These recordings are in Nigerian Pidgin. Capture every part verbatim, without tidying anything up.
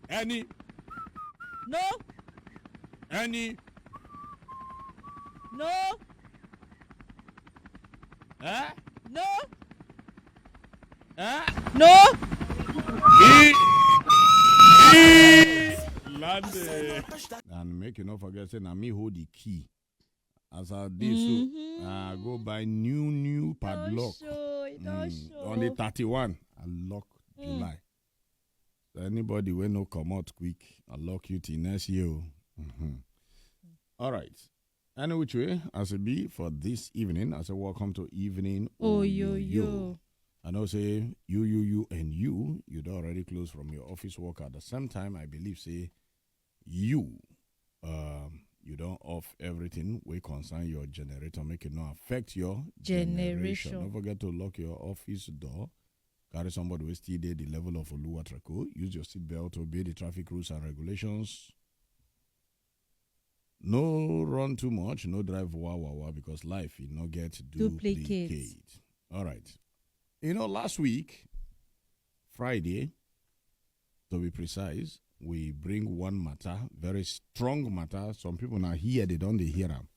Any? No. Any? No. Eh? No. Eh? No. E. E. Lande. And make you no forget say na me hold the key. As I dey so, Mhm. I go buy new new Don padlock. show. It don Mm, show. On the thirty-one, I lock July. So anybody wey no comot quick, I lock you till next year. Oh. Mhm. All right. Any which way, as it be for this evening, I say welcome to evening. Oh, yo, yo. I know say you, you, you, and you, you don already close from your office work. At the same time, I believe say you, um, you don off everything wey concern your generator, make it no affect your Generation. Don't forget to lock your office door. Carry somebody wey still dey the level of Oluwatreko. Use your seatbelt, obey the traffic rules and regulations. No run too much, no drive wah wah wah, because life e no get Duplicate. duplicate. All right. You know, last week, Friday, to be precise, we bring one matter, very strong matter. Some people now here, they don't dey hear am.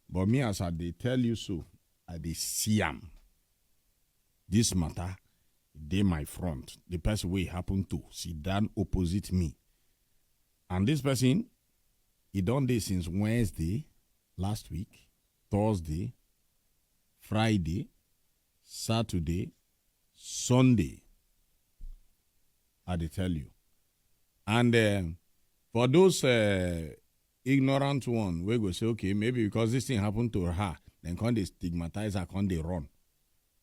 But me, as I dey tell you so, I dey see am. This matter dey my front. The person wey happen to sit down opposite me. And this person, e don dey since Wednesday last week, Thursday, Friday, Saturday, Sunday. I dey tell you. And uh, for those uh, ignorant one wey go say, okay, maybe because this thing happened to her, then come dey stigmatize her, come dey run.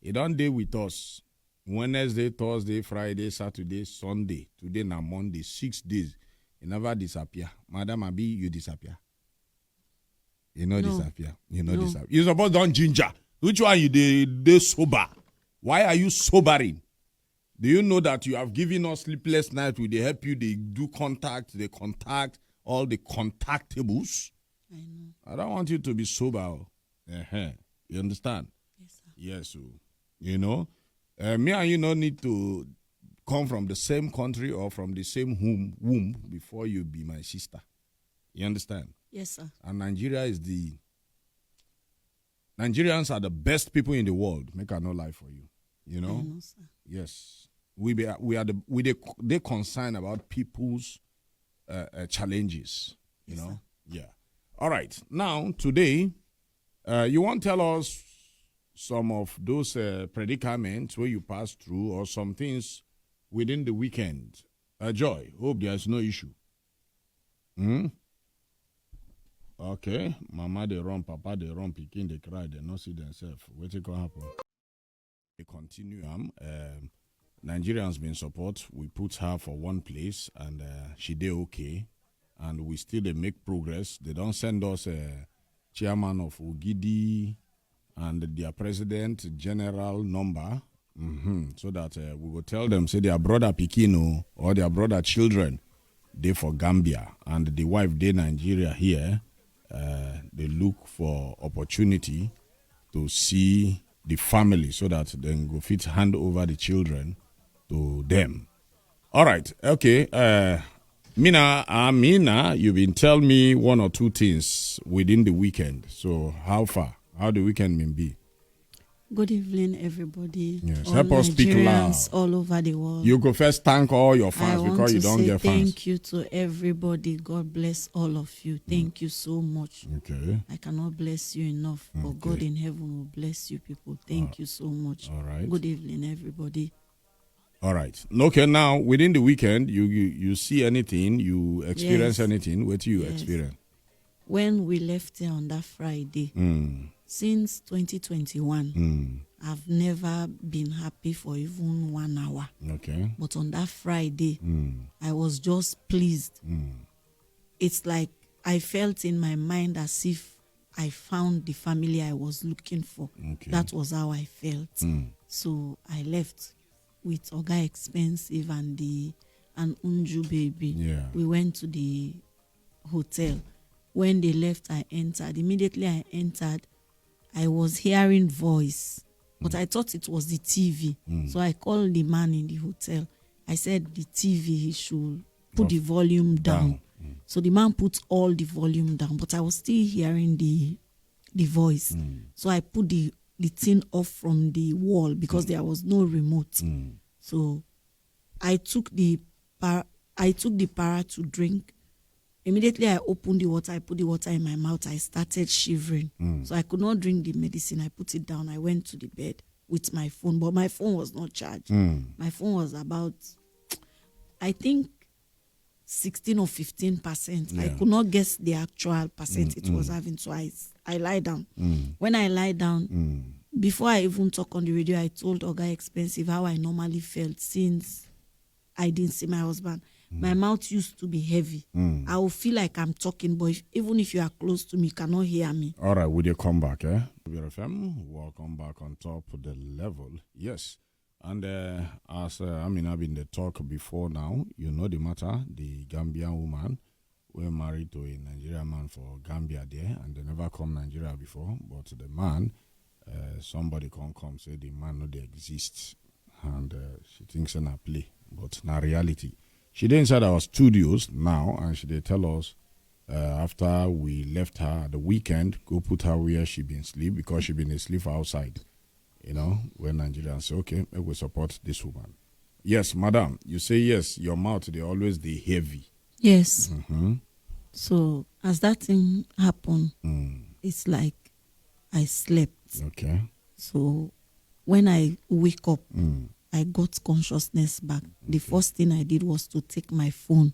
E don dey with us Wednesday, Thursday, Friday, Saturday, Sunday. Today na Monday, six days. E never disappear. Madam, abi you disappear? You no No. Disappear. You no No. Disappear. You suppose don ginger. Which one you dey dey sober? Why are you sobering? Do you know that you have given us sleepless night? We dey help you. They do contact. They contact all the contactables. I know. I don't want you to be sober. Oh. Uh-huh. You understand? Yes, sir. Yes, oh. You know, uh, me and you no need to come from the same country or from the same womb, womb before you be my sister. You understand? Yes, sir. And Nigeria is the Nigerians are the best people in the world. Make I no lie for you. You I know? Know, sir. Yes. We be we are the we they they concerned about people's uh, uh, challenges. You Yes, know? Sir. Yeah. All right. Now today, uh, you want to tell us some of those uh, predicaments where you pass through or some things within the weekend. Uh, Joy, hope there's no issue. Hmm? Okay. Mama they run, Papa they run, Pikin they cry, they not see themselves. What it can happen? They continue. Um, um, Nigerians been support. We put her for one place, and uh, she dey okay, and we still dey make progress. They don't send us a chairman of Ogidi and their president general number, mm-hmm, so that uh, we go tell them say their brother Pikino or their brother children they for Gambia and the wife they Nigeria here. Uh, they look for opportunity to see the family so that then go fit hand over the children to them. All right, okay. Uh, Mina, Amina, you been tell me one or two things within the weekend. So how far? How the weekend been be? Good evening, everybody. Yes, All help us speak Nigerians loud. All over the world. You go first thank all your I fans want because you to don't say get fans. Thank you to everybody. God bless all of you. Thank you so much. Okay. I cannot bless you enough, but Okay. God in heaven will bless you people. Thank you so much. All right. Good evening, everybody. All right. Okay. Now within the weekend, you you, you see anything? You experience Yes. Anything? What you Yes. Experience? When we left here on that Friday, Mm, since twenty twenty-one, mm, I've never been happy for even one hour. okay. But on that Friday, Mm, I was just pleased. mm, It's like I felt in my mind as if I found the family I was looking for. okay. That was how I felt. Mm, So I left with Oga Expensive and the and Unju baby. yeah. We went to the hotel. When they left, I entered. Immediately I entered, I was hearing voice, but I thought it was the T V. Mm. So I called the man in the hotel. I said the T V, he should put the volume down. So the man put all the volume down, but I was still hearing the the voice. So I put the the thing off from the wall because there was no remote. So I took the par- I took the para to drink. Immediately I opened the water, I put the water in my mouth, I started shivering. So I could not drink the medicine. I put it down. I went to the bed with my phone, but my phone was not charged. My phone was about, I think, sixteen or fifteen percent. I could not guess the actual percent it was having. So I, I lie down. When I lie down, before I even talk on the radio, I told Oga Expensive how I normally felt since I didn't see my husband. My mouth used to be heavy. I will feel like I'm talking, but if, even if you are close to me, you cannot hear me. All right, with your comeback, eh? F M, welcome back on top of the level. Yes. And uh, as uh, I mean, I've been the talk before now, you know the matter. The Gambian woman were married to a Nigerian man for Gambia there, and they never come Nigeria before. But the man, uh, somebody can't come say the man no they exist, and uh, she thinks in a play, but not reality. She dey inside our studios now, and she dey tell us uh, after we left her at the weekend, go put her where she been sleep because she been asleep outside. You know, when Nigerians say, okay, we support this woman. Yes, madam, you say yes, your mouth they always the heavy. Yes. Mm-hmm. So as that thing happened, mm. It's like I slept. Okay. So when I wake up, mm. I got consciousness back. Okay. The first thing I did was to take my phone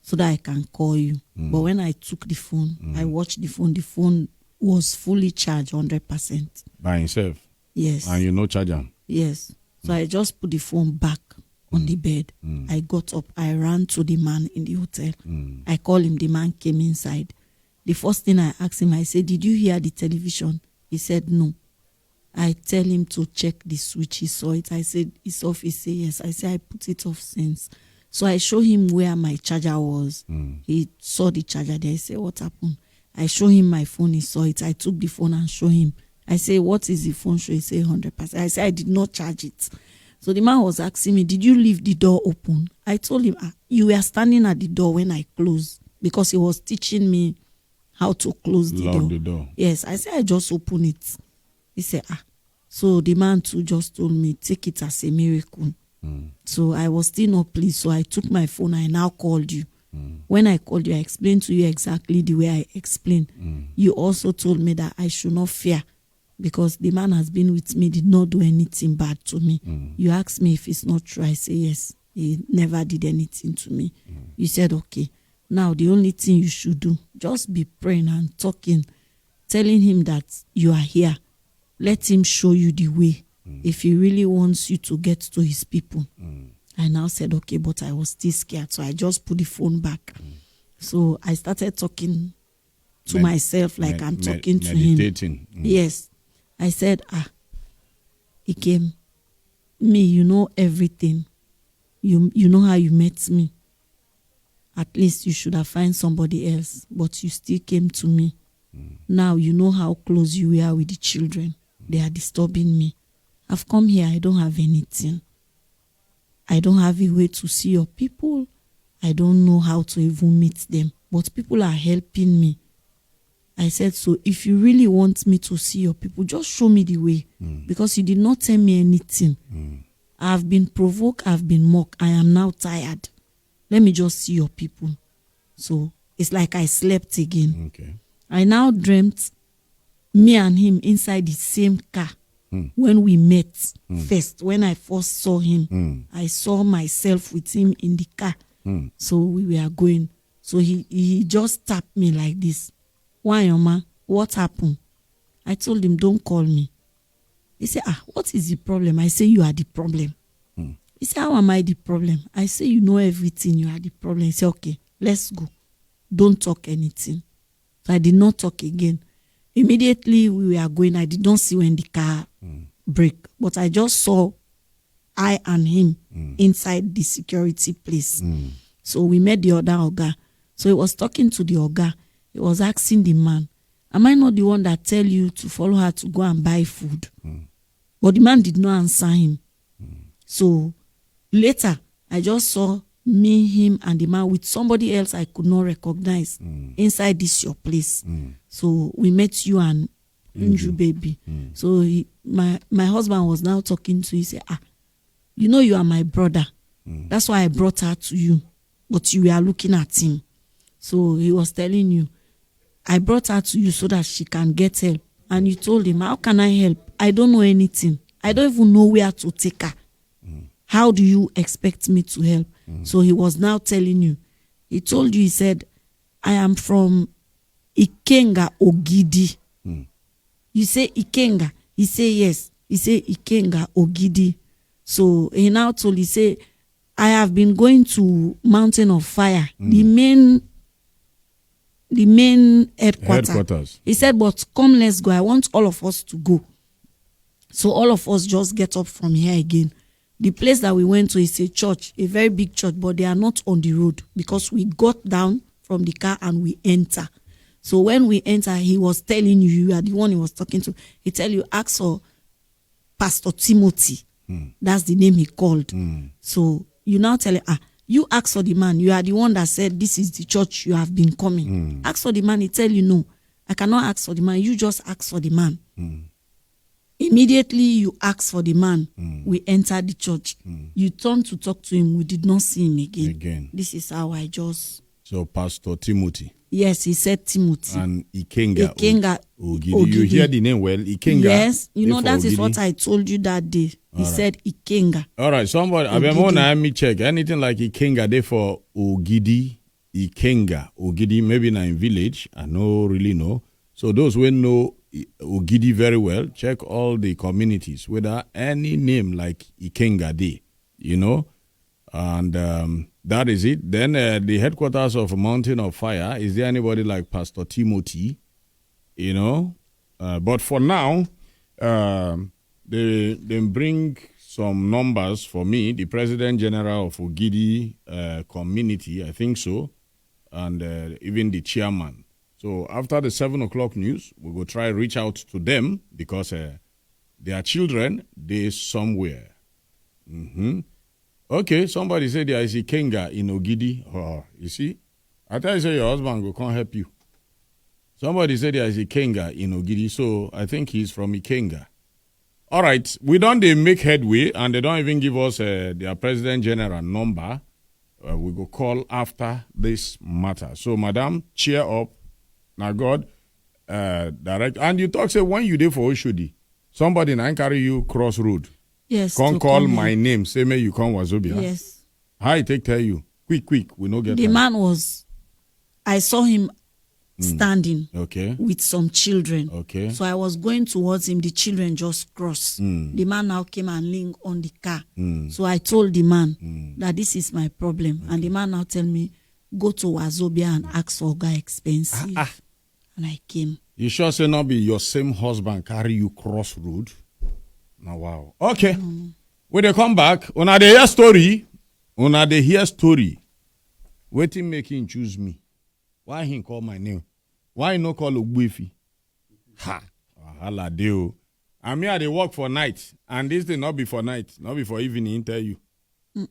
so that I can call you. Mm. But when I took the phone, mm. I watched the phone. The phone was fully charged, hundred percent. By himself? Yes. And you no charge am? Yes. So mm. I just put the phone back on mm. the bed. Mm. I got up. I ran to the man in the hotel. Mm. I called him. The man came inside. The first thing I asked him, I said, did you hear the television? He said, no. I tell him to check the switch. He saw it. I said, it's off. He said, yes. I said, I put it off since. So I show him where my charger was. Mm. He saw the charger there. I said, what happened? I show him my phone. He saw it. I took the phone and show him. I say, what is the phone show? He said, hundred percent. I said, I did not charge it. So the man was asking me, did you leave the door open? I told him, ah, you were standing at the door when I closed, because he was teaching me how to close the door. Lock the door. Yes, I said, I just open it. He said, ah. So the man too just told me, take it as a miracle. Mm. So I was still not pleased. So I took my phone. I now called you. Mm. When I called you, I explained to you exactly the way I explained. Mm. You also told me that I should not fear because the man has been with me, did not do anything bad to me. Mm. You asked me if it's not true. I say yes. He never did anything to me. Mm. You said, okay. Now, the only thing you should do, just be praying and talking, telling him that you are here. Let him show you the way. Mm. If he really wants you to get to his people. Mm. I now said, okay, but I was still scared. So I just put the phone back. Mm. So I started talking to med- myself like med- I'm talking med- to him. Meditating. Mm. Yes. I said, ah, he came. Me, you know everything. You, you know how you met me. At least you should have find somebody else, but you still came to me. Mm. Now you know how close you were with the children. They are disturbing me. I've come here, I don't have anything. I don't have a way to see your people. I don't know how to even meet them. But people are helping me. I said, so if you really want me to see your people, just show me the way. Mm. Because you did not tell me anything. Mm. I've been provoked, I've been mocked. I am now tired. Let me just see your people. So it's like I slept again. Okay. I now dreamt me and him inside the same car. Mm. When we met mm. first, when I first saw him, mm. I saw myself with him in the car. Mm. So we were going. So he, he just tapped me like this. Why, Oma? What happened? I told him, don't call me. He said, ah, what is the problem? I say, you are the problem. Mm. He said, how am I the problem? I say, you know everything. You are the problem. He said, okay, let's go. Don't talk anything. So I did not talk again. Immediately we were going, I did not see when the car mm. brake, but I just saw I and him mm. inside the security place. Mm. So we met the other oga. So he was talking to the oga. He was asking the man, am I not the one that tell you to follow her to go and buy food? Mm. But the man did not answer him. Mm. So later, I just saw me, him, and the man with somebody else I could not recognize inside this your place. So we met you and Nju baby. So he, my my husband was now talking to, he said, "Ah, you know you are my brother. That's why I brought her to you. But you were looking at him." So he was telling you, "I brought her to you so that she can get help." And you told him, "How can I help? I don't know anything. I don't even know where to take her. How do you expect me to help?" So he was now telling you. He told you, he said, "I am from Ikenga Ogidi." You say, "Ikenga?" He say, "Yes." He say, "Ikenga Ogidi." So he now told, he say, "I have been going to Mountain of Fire, the main the main headquarter." Headquarters. He said, "But come, let's go. I want all of us to go." So all of us just get up from here again. The place that we went to is a church, a very big church, but they are not on the road, because we got down from the car and we enter. So when we enter, he was telling you, you are the one he was talking to. He tell you, "Ask for Pastor Timothy." That's the name he called. So you now tell him, "Ah, you ask for the man. You are the one that said this is the church you have been coming." Ask for the man. He tell you, "No, I cannot ask for the man. You just ask for the man." Immediately you ask for the man, we enter the church. You turn to talk to him. We did not see him again. Again. This is how I just... So Pastor Timothy. Yes, he said Timothy. And Ikenga. Ikenga Ogidi. You Ogidi. Hear the name well? Ikenga. Yes, you know, that is what I told you that day. He said Ikenga. All right, somebody, I mean, Ogidi. Let me check. Anything like Ikenga, they for Ogidi, Ikenga, Ogidi, maybe na in village. I no really know. So those who know I-, Ogidi very well, check all the communities, whether any name like Ikenga dey, you know. And um, that is it. Then uh, the headquarters of Mountain of Fire, is there anybody like Pastor Timothy? You know, uh, but for now, um, they they bring some numbers for me. The president general of Ogidi uh, community, I think so, and uh, even the chairman. So after the seven o'clock news, we go try reach out to them because uh, their children, they somewhere. Mm-hmm. Okay, somebody said there is Ikenga in Ogidi. Oh, you see, I tell you, say your husband go come help you. Somebody said there is Ikenga in Ogidi, so I think he's from Ikenga. All right, we don't, they make headway, and they don't even give us uh, their president general number. Uh, we go call after this matter. So, madam, cheer up. Now, God, uh, direct. And you talk, say, when you dey for Oshodi, somebody na carry you cross road. Yes. Come to call come my here. Name. Say, may you come Wazobia. Yes. How I take tell you? Quick, quick. We no get The time. Man was, I saw him standing, okay, with some children. Okay. So I was going towards him. The children just crossed. The man now came and leaned on the car. So I told the man that this is my problem. And the man now tell me, "Go to Wazobia and ask for Oga Expensive." And I came. You sure say not be your same husband carry you cross road? Now, wow. Okay. We dey come back. Una dey hear story. Una dey hear story. Wetin make him choose me? Why he call my name? Why he no call Ogbuefi? Ha! Wahala dey o. And me, I dey work for night. And this thing not be for night, not be for evening, he tell you. All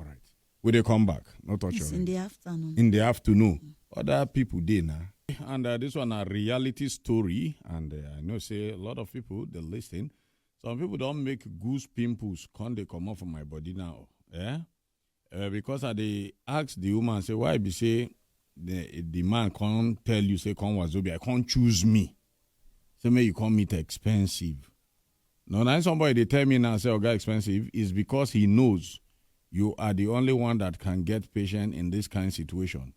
right. We dey come back. No touch It's your in head. The afternoon. In the afternoon. Other people dey now. And uh, this one a reality story. And uh, I know say a lot of people, they listen. Some people don't make goose pimples come they come off of my body now. Yeah? Uh, because I dey ask the woman, say, why be say the, the man can't tell you, say, "Come Wazobia, I can't choose me." Say, "May you come meet Expensive." No, now somebody they tell me now, say, "Oga Expensive," is because he knows you are the only one that can get patient in this kind of situation.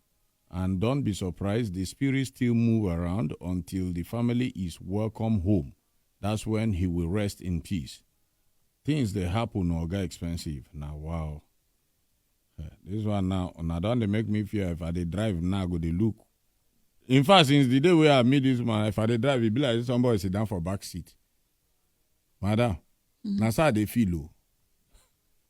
And don't be surprised, the spirits still move around until the family is welcome home. That's when he will rest in peace. Things they happen, Oga Expensive. Now, wow. Eh, this one now, now don't they make me fear. If I dey drive now, go they look. In fact, since the day where I meet this man, if I dey drive, it be like somebody sit down for back seat. Madam, na so I dey feel o.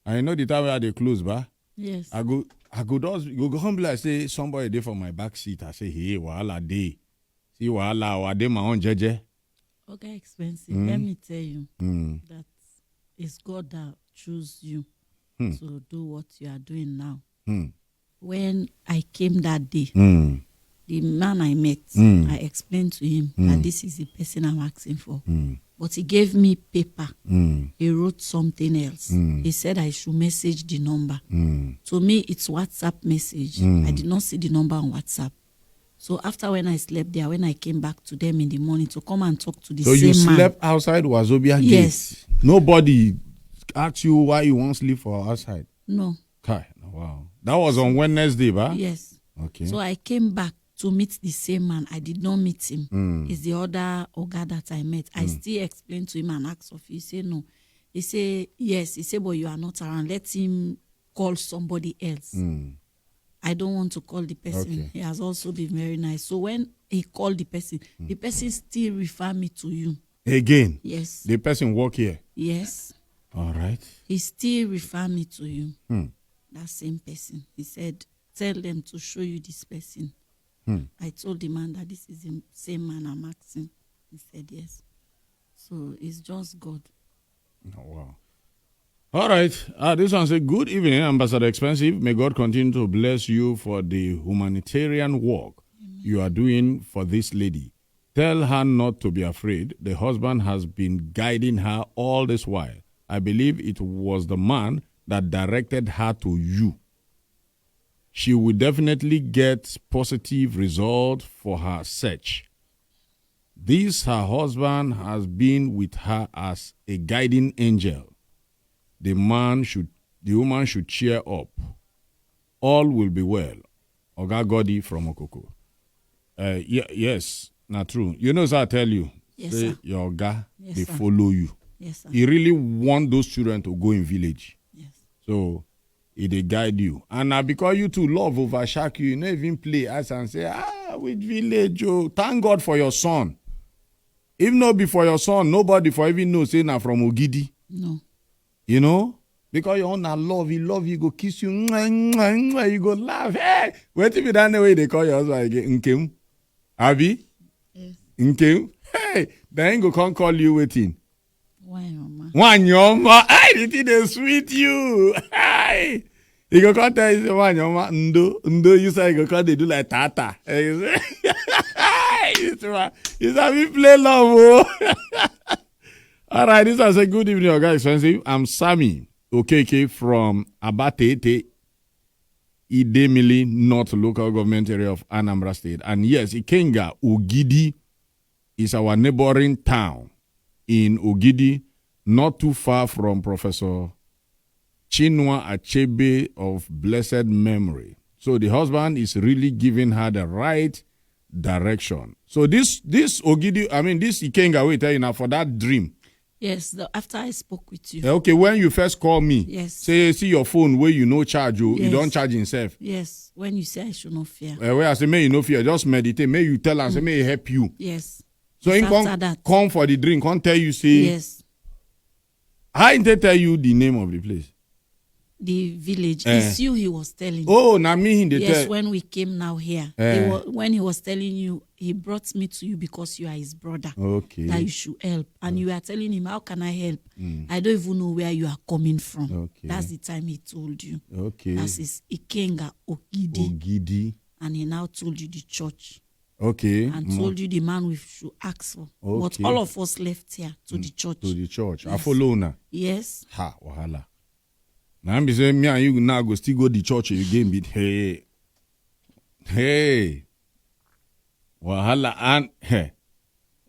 And you know the time where I dey close, ba? Yes. I go, I go just, go, go come be like say somebody dey for my back seat. I say, "Hey, wahala dey. See wahala, I dey my own jeje." Oga Expensive, let me tell you that it's God that choose you to do what you are doing now. Hmm. When I came that day, Hmm. the man I met, Mm. I explained to him Mm. that this is the person I'm asking for. Hmm. But he gave me paper. Hmm. He wrote something else. Mm. He said I should message the number. Hmm. To me, it's WhatsApp message. Mm. I did not see the number on WhatsApp. So after when I slept there, when I came back to them in the morning to come and talk to the So same you man. Slept outside Wazobia gate. Yes. Nobody asked you why you want sleep for outside. No. Kai, wow. That was on Wednesday, ba? Yes. Okay. So I came back to meet the same man. I did not meet him. Mm. It's the other Oga that I met. I Mm. Still explained to him and asked of him. He said no. He said yes. He said, but you are not around. Let him call somebody else. Mm. I don't want to call the person. Okay. He has also been very nice. So when he called the person, Mm. The person still refer me to you. Again, Yes. The person work here. Yes. All right. He still refer me to you. Hmm. That same person. He said, tell them to show you this person. Hmm. I told the man that this is the same man I'm asking. He said yes. So it's just God. Oh, wow. All right. Uh, this one said, good evening, Ambassador Expensive. May God continue to bless you for the humanitarian work you are doing for this lady. Tell her not to be afraid. The husband has been guiding her all this while. I believe it was the man that directed her to you. She will definitely get positive result for her search. This her husband has been with her as a guiding angel. The man should, the woman should cheer up. All will be well. Oga Godi from Okoko. Uh, ye- yes, not true. You know, so I tell you, Yes, say sir. Your oga, Yes, they sir. Follow you. Yes, sir. He really want those children to go in village. Yes. So he dey guide you. And now because you two love overshack you, you no even play as and say, ah, with village, oh, thank God for your son. If no be for your son, nobody for even know say na from Ogidi. No. You know? Because your own na love, he love you, go kiss you, mwah, mwah, mwah, you go laugh. Hey, wetin be that name wey they call your husband again? Nkem? Abi? Yes. Nkem? Hey, then he go come call you waiting. Why, Mama? One your mama, hey, the thing dey sweet you. Hey, he go come tell you say one your mama, ndo, ndo, you say you go come dey do like tata. Hey, you say, hey, you say, you sabi play love, oh. All right, this is a good evening, Oga Expensive. I'm Sammy Okeke from Abatete, Idemili North Local Government Area of Anambra State. And yes, Ikenga Ogidi is our neighboring town in Ogidi, not too far from Professor Chinua Achebe of blessed memory. So the husband is really giving her the right direction. So this this Ogidi, I mean this Ikenga, we tell you now for that dream. Yes, the, after I spoke with you. Eh, okay, when you first call me, Yes. Say see your phone where you no charge, oh, you Yes. Don't charge himself. Yes, when you say I should not fear. Uh, where I say, may you no fear, just meditate. May you tell and say, may he help you. Yes. So he It's come, after that. Come for the drink, come tell you, say, Yes. How did they tell you the name of the place? The village. Eh. It's you he was telling. Oh, now me in the Yes, tell. When we came now here, Eh. he wa- when he was telling you, he brought me to you because you are his brother. Okay. That you should help. And you are telling him, how can I help? Mm. I don't even know where you are coming from. Okay. That's the time he told you. Okay. That's his Ikenga Okidi. Ogidi. And he now told you the church. Okay. And Mo- told you the man we should ask for. But Okay. All of us left here to the church. To the church. I Yes. Follow una. Yes. Ha, wahala. Now be say me and you now go still go the church again. But hey, hey, wahala and hey,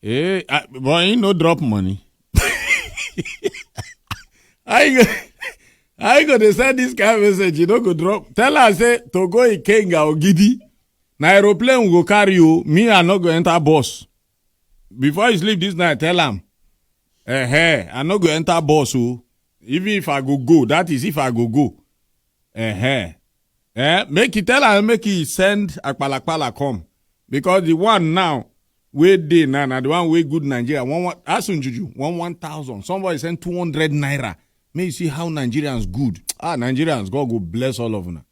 hey. I, but he no drop money. I go, I go. They send this kind of message. You no go drop. Tell her say to go Ikenga Ogidi. Na aeroplane we go carry you. Me, I no go enter bus. Before you sleep this night, tell am. Eh, eh, I no go enter bus, oh. Even if I go go, that is if I go go. Eh, eh. Eh, make he tell am, make he send akpalakpala come. Because the one now, wey dey now, na the one wey good Nigeria. One, one, Asun Juju, one, one thousand. Somebody send two hundred naira. May you see how Nigerians good. Ah, Nigerians, God go bless all of una.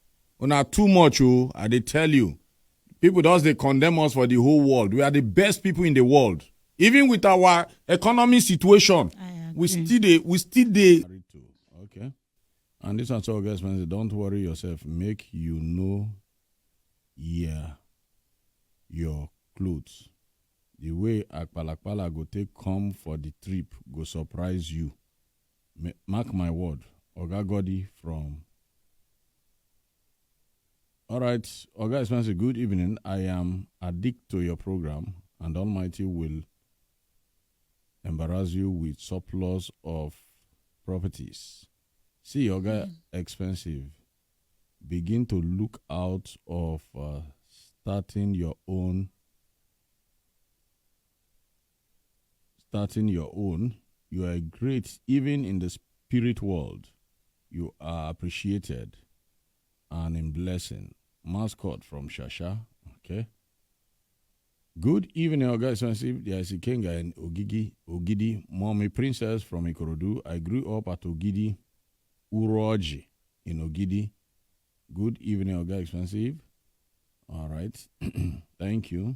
Una too much, oh, I dey tell you. People just dey condemn us for the whole world. We are the best people in the world. Even with our economy situation, I we agree. Still dey, we still dey. Okay. And this one, so guys, man, don't worry yourself. Make you know, yeah, your clothes. The way Akpalakpala go take come for the trip go surprise you. Ma- Mark my word. Oga Godi from. All right, Oga Expensive, good evening. I am addicted to your program, and Almighty will embarrass you with surplus of properties. See, Oga Expensive, begin to look out of uh, starting your own starting your own. You are great even in the spirit world. You are appreciated and in blessing. Mascot from Shasha. Okay. Good evening, Oga Expensive. There is Ikenga and Ogigi, Ogidi, Mommy Princess from Ikorodu. I grew up at Ogidi, Uroji in Ogidi. Good evening, Oga Expensive. All right. Thank you.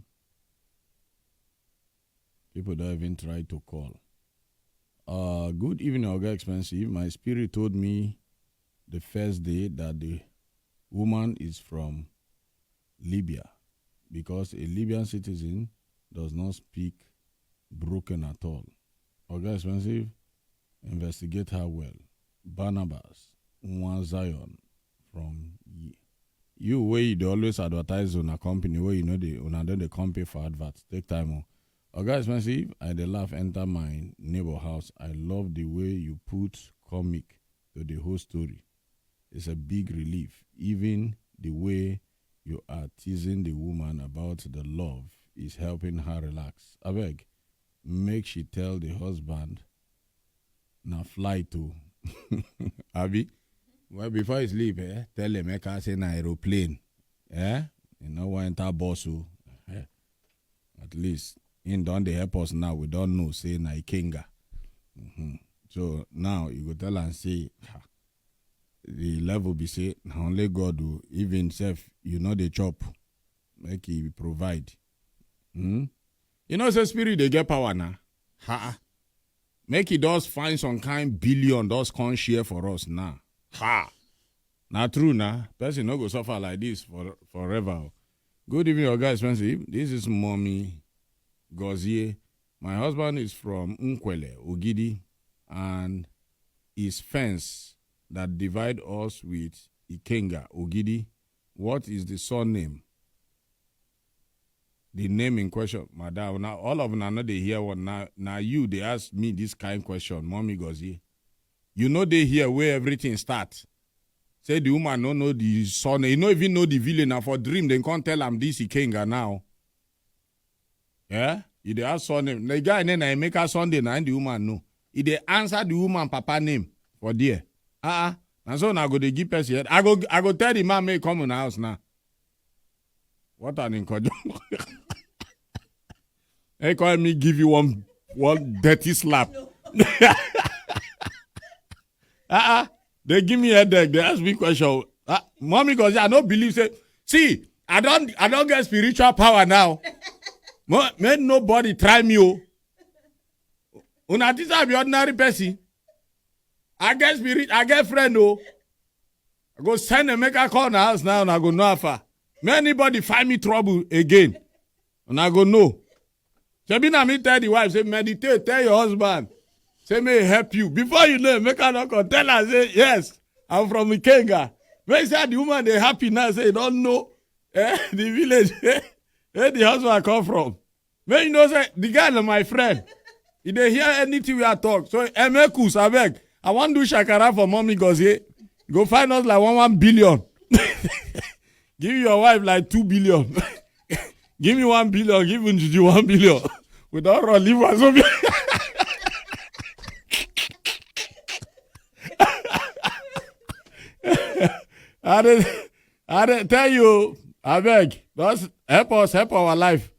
People don't even try to call. Uh, good evening, Oga Expensive. My spirit told me the first day that the woman is from Libya because a Libyan citizen does not speak broken at all. Oga Expensive, investigate her well. Barnabas Nwa Zion from Ye- you wey you dey always advertise una company wey you know dey una don dey come pay for advert, take time o. Oga Expensive, I dey laugh enter my neighbor house. I love the way you put comic to the whole story. It's a big relief. Even the way you are teasing the woman about the love is helping her relax. Abeg, make she tell the husband na flight o. Abi? Well, before you sleep, eh, tell Emeka say na aeroplane. Eh? You no wan enter bus o. Eh? At least him don dey help us now. We don know say na Ikenga. Mhm. So now you go tell am say, "Ah, the level be say na only God o. Even sef, you no dey chop. Make he provide." Hmm? You know say spirit dey get power na. Ha. Make he just find some kind billion just come share for us now. Ha. Na true na. Person no go suffer like this for forever o. Good evening, Oga Expensive. This is Mommy Gozie. My husband is from Nkwele, Ogidi, and his fence that divide us with Ikenga, Ogidi. What is the surname? The name in question, madam. Now all of una no dey hear one. Now, now you they ask me this kind question, Mommy Gozie. You know they hear where everything start. Say the woman no know the surname. You no even know the village. Now for dream, they can't tell am this Ikenga now. Yeah? You dey ask surname. The guy name na Emeka Sunday na the woman know. He dey answer the woman papa name for there. Uh-uh. And so now go dey give person head. I go I go tell the man make come in the house now. What an inkojo. He call me give you one one dirty slap. Uh-uh. They give me headache. They ask me question. Ah, Mommy, cause I don't believe say. See, I don't I don't get spiritual power now. Mo- Make nobody try me. Oh, una this I be ordinary person. I get spirit. I get friend. Oh, I go send a make a call na house now. And I go know how far. May anybody find me trouble again? And I go know. Shebi na me tell the wife say meditate, tell your husband. Say may he help you. Before you know, make a knock on. Tell her say yes. I'm from Ikenga. When say the woman they happy now say don't know eh, the village eh, the husband come from. When you know say the guy na my friend. He dey hear anything we are talk. So Emekus, abeg, I wan do shakara for Mommy Gozie. Go find us like one one billion. Give your wife like two billion. Give me one billion, give Njuju one billion. We don't run leave us over. I dey I dey tell you, I beg, just help us, help our life.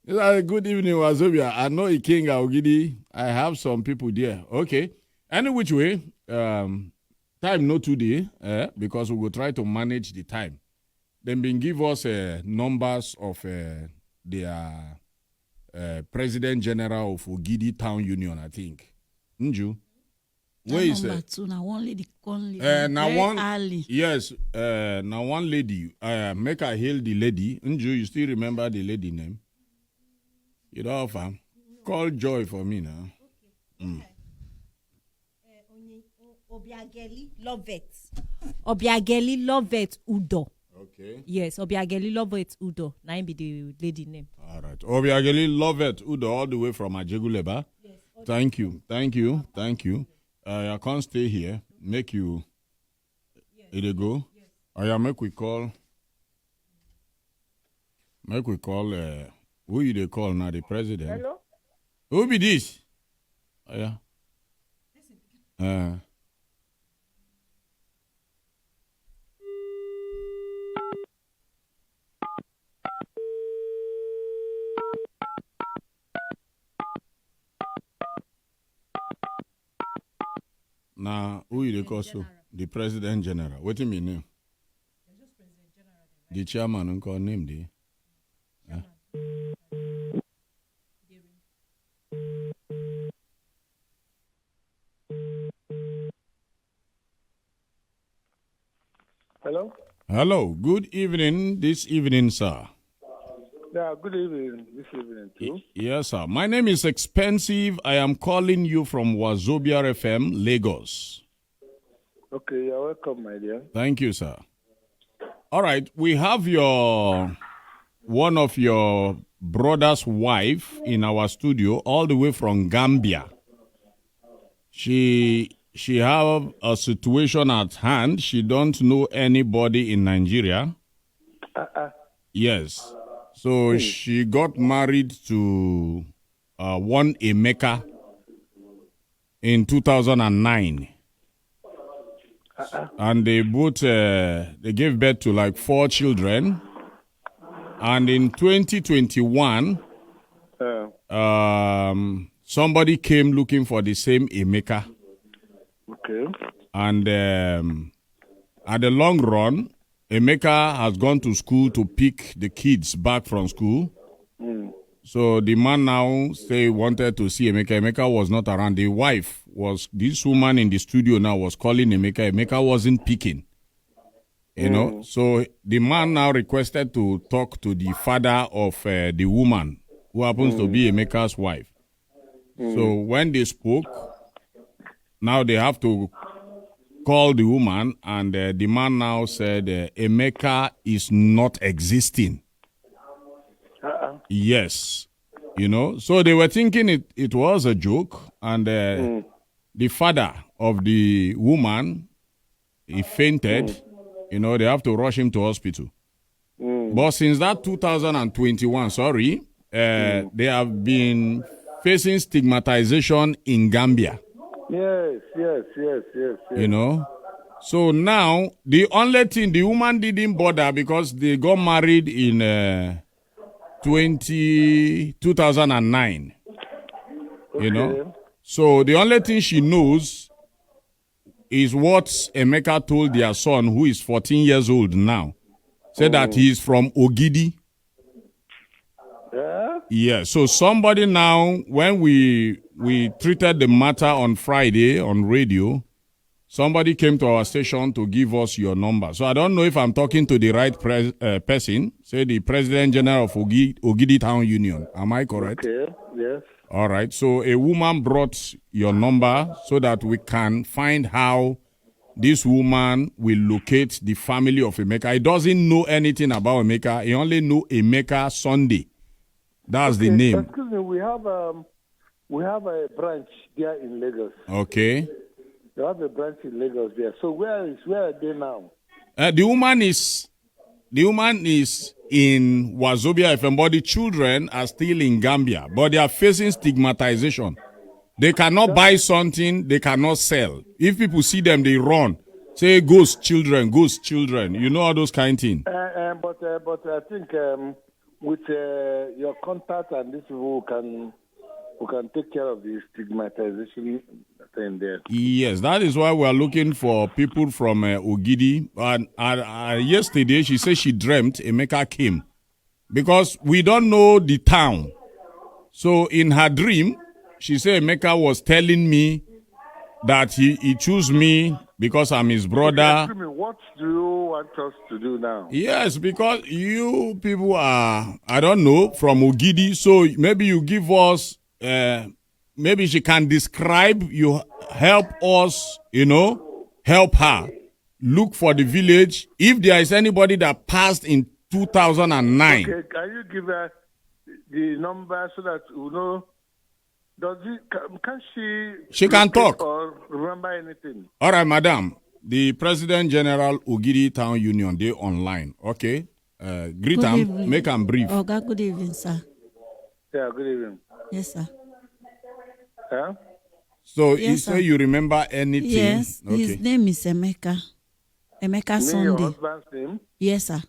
This is a good evening, Wazobia. I know Ikenga Ogidi. I have some people there. Okay. Any which way, um, time no today, eh, because we go try to manage the time. Then been give us uh, numbers of uh, their uh, President General of Ogidi Town Union, I think. Nju? Where is number it? Two? Now one lady call lady. Uh, now very one early. Yes, uh, now one lady. Uh, make I hail the lady. Nju, you still remember the lady name? You don't have her. Call Joy for me now. Mm. Obiageli Lovett. Obiageli Lovett Udo. Okay. Yes, Obiageli Lovett Udo. Na him be the lady name. All right. Obiageli Lovett Udo, all the way from Ajeguleba. Yes. Thank you. Thank you. Thank you. Uh, I can't stay here. Make you. Yes. It dey go. Yes. I make we call. Make we call. Uh, who you dey call now? The president. Hello. Who be this? Oh, yeah. Uh, na who you dey call so? The president general. Wetin be name? The chairman nko name dey? Eh? Hello? Hello, good evening this evening, sir. Yeah, good evening this evening too. Y-, yes, sir. My name is Expensive. I am calling you from Wazobia F M, Lagos. Okay, you're welcome, my dear. Thank you, sir. All right, we have your, one of your brother's wife in our studio, all the way from Gambia. She, she have a situation at hand. She don't know anybody in Nigeria. Uh-uh. Yes. So she got married to, uh, one Emeka in two thousand and nine. Uh-uh. And they both, uh, they gave birth to, like, four children. And in twenty twenty-one, uh, um, somebody came looking for the same Emeka. Okay. And, um, at the long run, Emeka has gone to school to pick the kids back from school. Mm. So the man now say he wanted to see Emeka. Emeka was not around. The wife was, this woman in the studio now was calling Emeka. Emeka wasn't picking. You know, mm. So the man now requested to talk to the father of, uh, the woman, who happens to be Emeka's wife. Mm. So when they spoke, now they have to call the woman, and, uh, the man now said, uh, Emeka is not existing. Uh-uh. Yes. You know, so they were thinking it, it was a joke, and, uh, mm. The father of the woman, he fainted. Mm. You know, they have to rush him to hospital. Mm. But since that two thousand and twenty-one, sorry, uh, mm. They have been facing stigmatization in Gambia. Yes, yes, yes, yes, yes. You know? So now, the only thing, the woman didn't bother because they got married in, uh, twenty, two thousand and nine. You know? Okay. So the only thing she knows is what Emeka told their son, who is fourteen years old now. Said that he is from Ogidi. Yeah? Yeah. So somebody now, when we, we treated the matter on Friday on radio, somebody came to our station to give us your number. So I don't know if I'm talking to the right pres-, uh, person. Say the President General of Ogi-, Ogidi Town Union. Am I correct? Okay, yes. All right. So a woman brought your number so that we can find how this woman will locate the family of Emeka. He doesn't know anything about Emeka. He only know Emeka Sunday. That's the name. Excuse me, we have, um, we have a branch there in Lagos. Okay. We have a branch in Lagos there. So where is, where are they now? Uh, the woman is, the woman is in Wazobia F M, but the children are still in Gambia, but they are facing stigmatization. They cannot buy something, they cannot sell. If people see them, they run. Say, "Ghost children, ghost children." You know all those kind things. Uh, uh, but, uh, but I think, um, with, uh, your contact and these people, we can, we can take care of the stigmatization thing there. Yes, that is why we are looking for people from, uh, Ogidi. And, uh, uh, yesterday, she said she dreamt Emeka came. Because we don't know the town. So in her dream, she said Emeka was telling me that he, he choose me because I'm his brother. What do you want us to do now? Yes, because you people are, I don't know, from Ogidi, so maybe you give us, uh, maybe she can describe, you help us, you know, help her. Look for the village. If there is anybody that passed in two thousand nine. Okay, can you give her the number so that we know? Does it, can, can she? She can talk. Or remember anything? All right, madam. The President General Ogidi Town Union, they online. Okay. Uh, greet them, make them brief. Oga, good evening, sir. Yeah, good evening. Yes, sir. Yeah? So yes, you say you remember anything? Yes, okay. His name is Emeka. Emeka Sunday. Your husband's name? Yes, sir.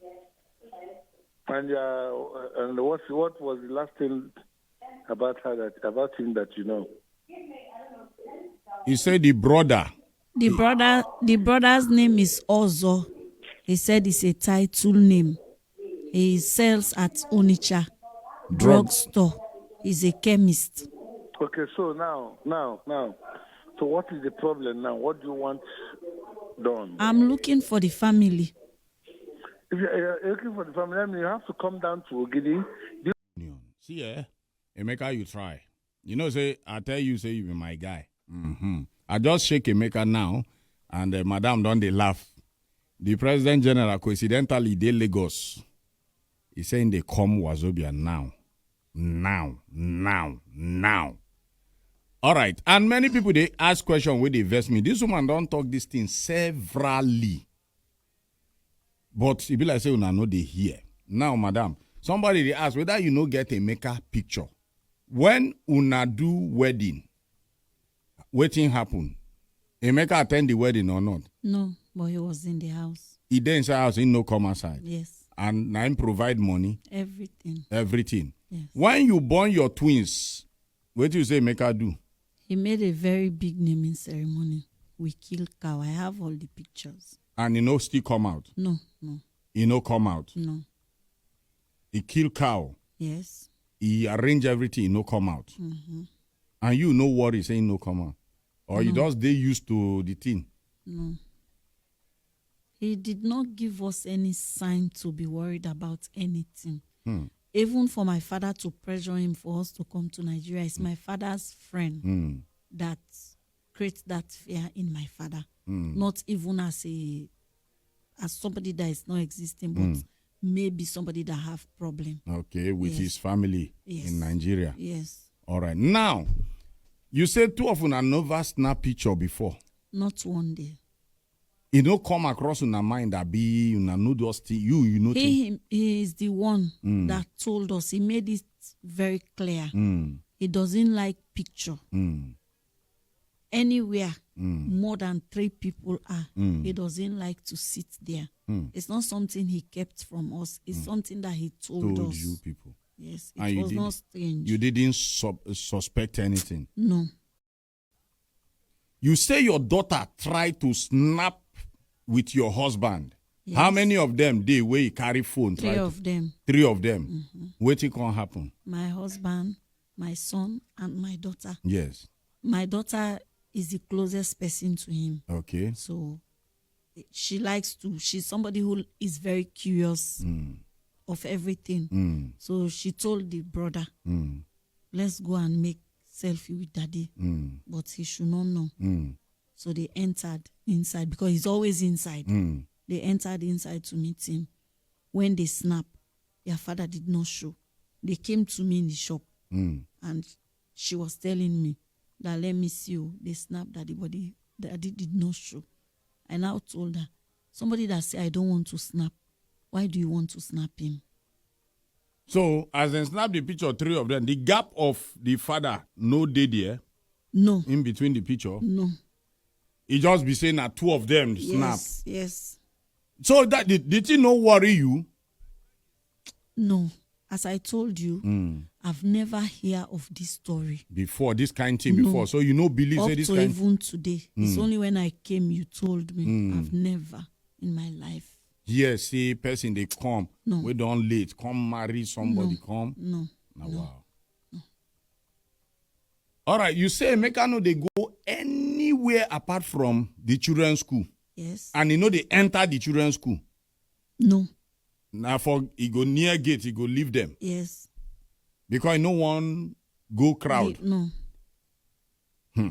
And uh, and what what was the last thing about her that about him that you know? He said the brother. The brother, the brother's name is Ozo. He said it's a title name. He sells at Onitsha drugstore. He's a chemist. Okay, so now, now, now, so what is the problem now? What do you want done? I'm looking for the family. If you're, you're looking for the family, then you have to come down to Ogidi. See, eh? Emeka, you try. You know, say, I tell you, say you be my guy. Mm-hmm. I just shake Emeka now, and uh, madam don dey laugh. The President General coincidentally dey Lagos. He saying they come Wazobia now. Now, now, now. All right. And many people, they ask question wey dey vex me. This woman don talk this thing severally. But e be like say una no dey hear. Now, madam, somebody dey ask whether you no get Emeka picture. When una do wedding, wetin happen? Emeka attend the wedding or not? No, but he was in the house. He dey inside house, he no come outside. Yes. And na him provide money, Everything. everything. Yes. When you born your twins, wetin you say Emeka do? He made a very big naming ceremony. We killed cow. I have all the pictures. And he no still come out. No, no, He no come out. No. He kill cow. Yes. He arrange everything. He no come out. Mm-hmm. And you no worry say he no come out. Or you No. Just dey used to the thing. No. He did not give us any sign to be worried about anything. Hmm. Even for my father to pressure him for us to come to Nigeria, it's my father's friend Hmm. that creates that fear in my father. Hmm. Not even as a as somebody that is not existing, but Hmm. maybe somebody that have problem. Okay, with Yes. his family Yes. in Nigeria. Yes. All right. Now, you say two of una never snap picture before. Not one day. E no come across una mind that be una no just thi- you you know. He, he he is the one Mm. that told us. He made it very clear. Mm, He doesn't like picture. mm, Anywhere mm, more than three people are, Mm. he doesn't like to sit there. mm. It's not something he kept from us. It's Mm. something that he told, Told us. You people. Yes, it And you was didn't- not strange. You didn't sub- suspect anything. No. You say your daughter tried to snap with your husband. Yes. How many of them dey wey carry phone? Three Try to- of them. Three of them. Mhm. Wetin come happen? My husband, my son, and my daughter. Yes. My daughter is the closest person to him. Okay. So she likes to, she's somebody who is very curious Mm, of everything. mm, So she told the brother, mm, let's go and make selfie with daddy. mm, But he should not know. mm, So they entered inside because he's always inside. mm. They entered inside to meet him. When they snap, their father did not show. They came to me in the shop Mm. and she was telling me that, let me see you. They snapped daddy, but the daddy did not show. I now told her, somebody that say I don't want to snap, why do you want to snap him? So as dem snap the picture, three of them, the gap of the father no dey there No, in between the picture. No. E just be say na two of them snap. Yes, yes. So that the, the thing no worry you. No. As I told you, Mm. I've never hear of this story Before this kind thing No. before, so you no believe up say this to kind. Even today. It's Mm. Only when I came you told me. Mm. I've never in my life. Yes, see person dey come. No. We don late. Come marry somebody. No. Come. No. Na No. Wow. All right, you say Emeka no dey go anywhere. Where apart from the children's school, Yes. And e no dey enter the children's school. No. Na for e go near gate, e go leave them Yes. because e no wan go crowd. The- no. Hmm.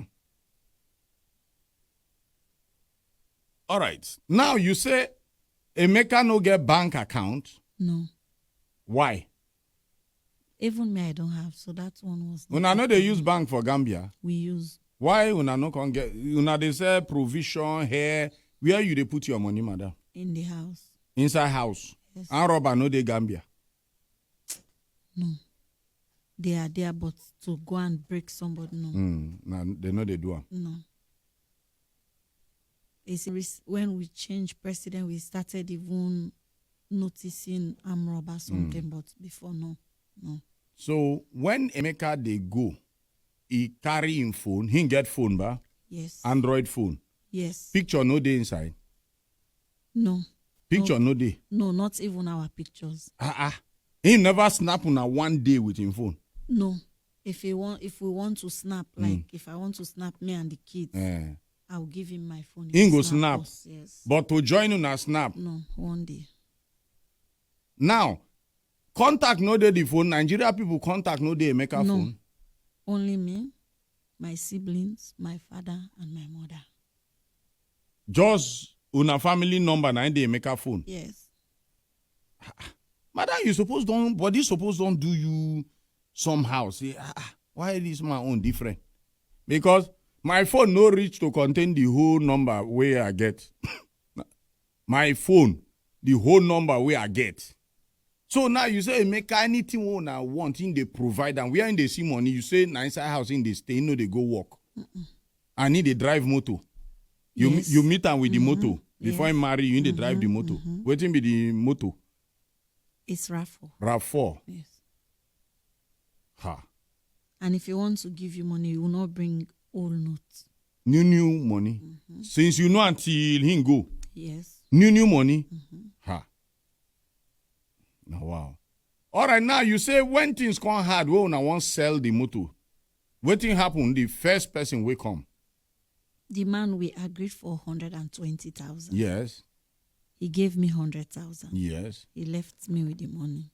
All right. Now you say Emeka no get bank account. No. Why? Even me, I don't have. So that one was. not Una no a dey problem. Use bank for Gambia. We use. Why una no come get? Una dey sell provision here. Where you dey put your money, madam? In the house. Inside house. Yes. And robber no dey Gambia. No. They are there, but to go and break somebody, no. Mm, na they no dey do am. No. It's ris- when we change president, we started even noticing arm robber something, but before, no. No. So when Emeka dey go, he carry him phone. He get phone, ba? Yes. Android phone. Yes. Picture no dey inside. No. Picture no dey. No, not even our pictures. Ah ah. He never snap una one day with him phone. No. If he want, if we want to snap, like if I want to snap me and the kids, Eh. I'll give him my phone. He will go snap. Us, yes. But to join una snap. No, one day. Now, contact no dey the phone. Nigeria people contact no dey Emeka No. Phone. Only me, my siblings, my father, and my mother. Just una family number na dey Emeka phone. Yes. Madam, you suppose don body suppose don do you somehow. Say, ah, ah, why this man own different? Because my phone no reach to contain the whole number wey I get. My phone, the whole number wey I get. So now you say Emeka, anything wey una want, him dey provide am. Where him dey see money, you say na inside house him dey stay, him no dey go work. And him dey drive motor. You Yes. You meet am with the motor before Yes. Him marry you, him dey drive the motor. Wetin be the motor? It's raffle. Rav four. Yes. Ha. And if he wants to give you money, he will not bring old notes. New new money. Since you know until him go. Yes. New new money. Ha. Na wow. All right, now you say when things come hard, wey una wan sell the motor. Wetin happen? The first person wey come. The man, we agreed for hundred and twenty thousand. Yes. He gave me hundred thousand. Yes. He left me with the money.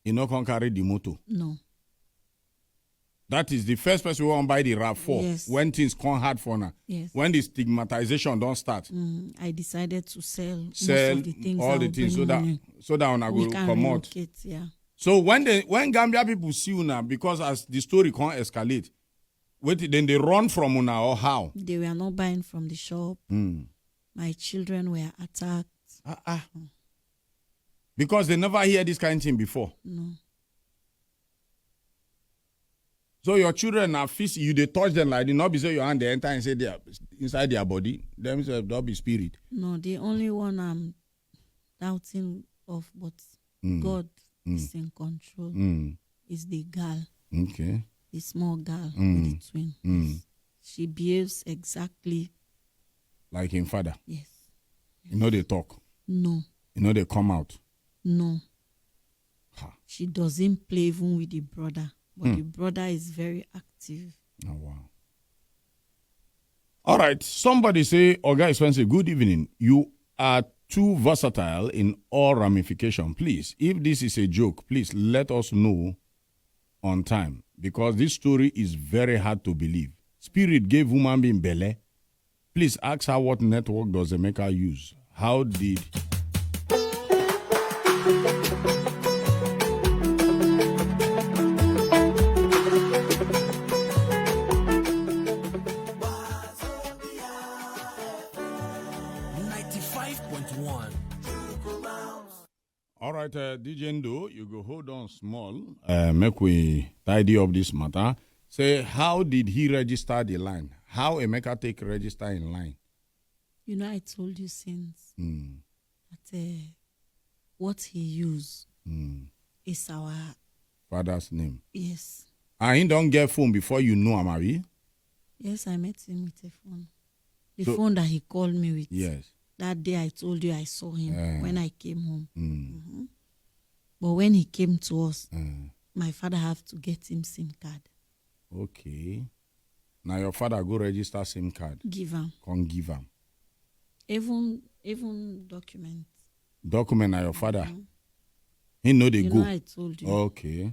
He no come carry the motor. No. That is the first person wey wan buy the Rav four. Yes. When things come hard for una. Yes. When the stigmatization don start. Mm, I decided to sell, Sell most of the things all that the will things so bring that money. So that una We go can comot. Relocate, yeah. So when they when Gambia people see una, because as the story come escalate, wait, then they run from una or how? They were not buying from the shop. Mm. My children were attacked. Ah, ah. Because they never hear this kind of thing before. No. So your children are fist, you dey touch them like this, not be say your hand dey enter and say they are inside their body. Them say don't be spirit. No, the only one I'm doubting of, but Mm. God Mm. is in control, Mm. is the girl, Okay. the small girl Mm. with the twin. Mm. She behaves exactly. Like him father. Yes. You know they talk. No. You know they come out. No. Ha. She doesn't play even with the brother, but Hmm. The brother is very active. Oh, wow. All right. Somebody say, Oga Expensive, good evening. You are too versatile in all ramification. Please, if this is a joke, please let us know on time, because this story is very hard to believe. Spirit gave woman being belle. Please ask her what network does Emeka use. How did ninety-five point one. All right, uh, D J Ndo, you go hold on small. Uh, make we tidy up this matter. Say, how did he register the line? How Emeka take register in line? You know, I told you since Mm, that uh, what he used mm. is our Father's name. Yes. And he don't get phone before you know am, abi? Yes, I met him with a phone. The So- phone that he called me with. Yes. That day I told you I saw him Eh. when I came home. Mm, Mhm. But when he came to us, mm. My father have to get him SIM card. Okay. Now your father go register SIM card, Give am. Come give am. Even even document. Document na your father. He know they You go. Know I told you. Okay.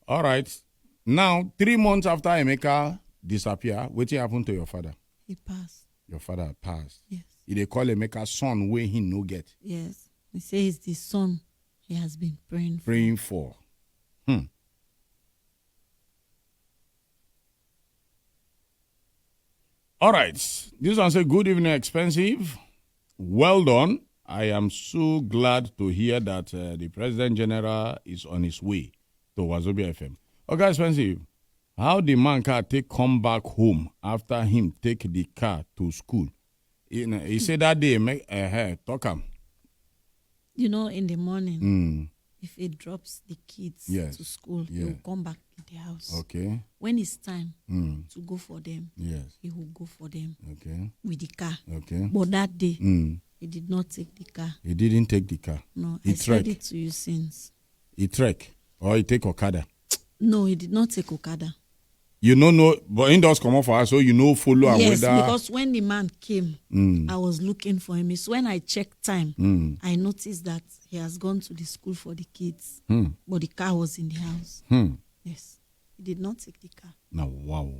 All right. Now, three months after Emeka disappear, wetin happen to your father? He passed. Your father passed. Yes. He dey call Emeka son wey he no get. Yes. He says the son he has been praying for. Praying for. Hmm. All right. This one say, "Good evening, Expensive. Well done. I am so glad to hear that uh, the President General is on his way to Wazobia F M." Okay, Expensive. How the man car take come back home after him take the car to school? He, he said that day, make uh, talk am. You know, in the morning, Mm, if he drops the kids Yes. to school, he Yeah. will come back in the house. Okay. When it's time Mm, to go for them, yes. He will go for them Okay. With the car. Okay. But that day, Mm, he did not take the car. He didn't take the car. No, He I said trek. It to you since. He trek or he take Okada. No, he did not take Okada. You no know, but he does come off for us, so you know follow am Yes, whether. Because when the man came, Mm, I was looking for him. It's when I checked time, mm, I noticed that he has gone to the school for the kids, hmm, but the car was in the house. hmm. Yes, he did not take the car. Now, wow.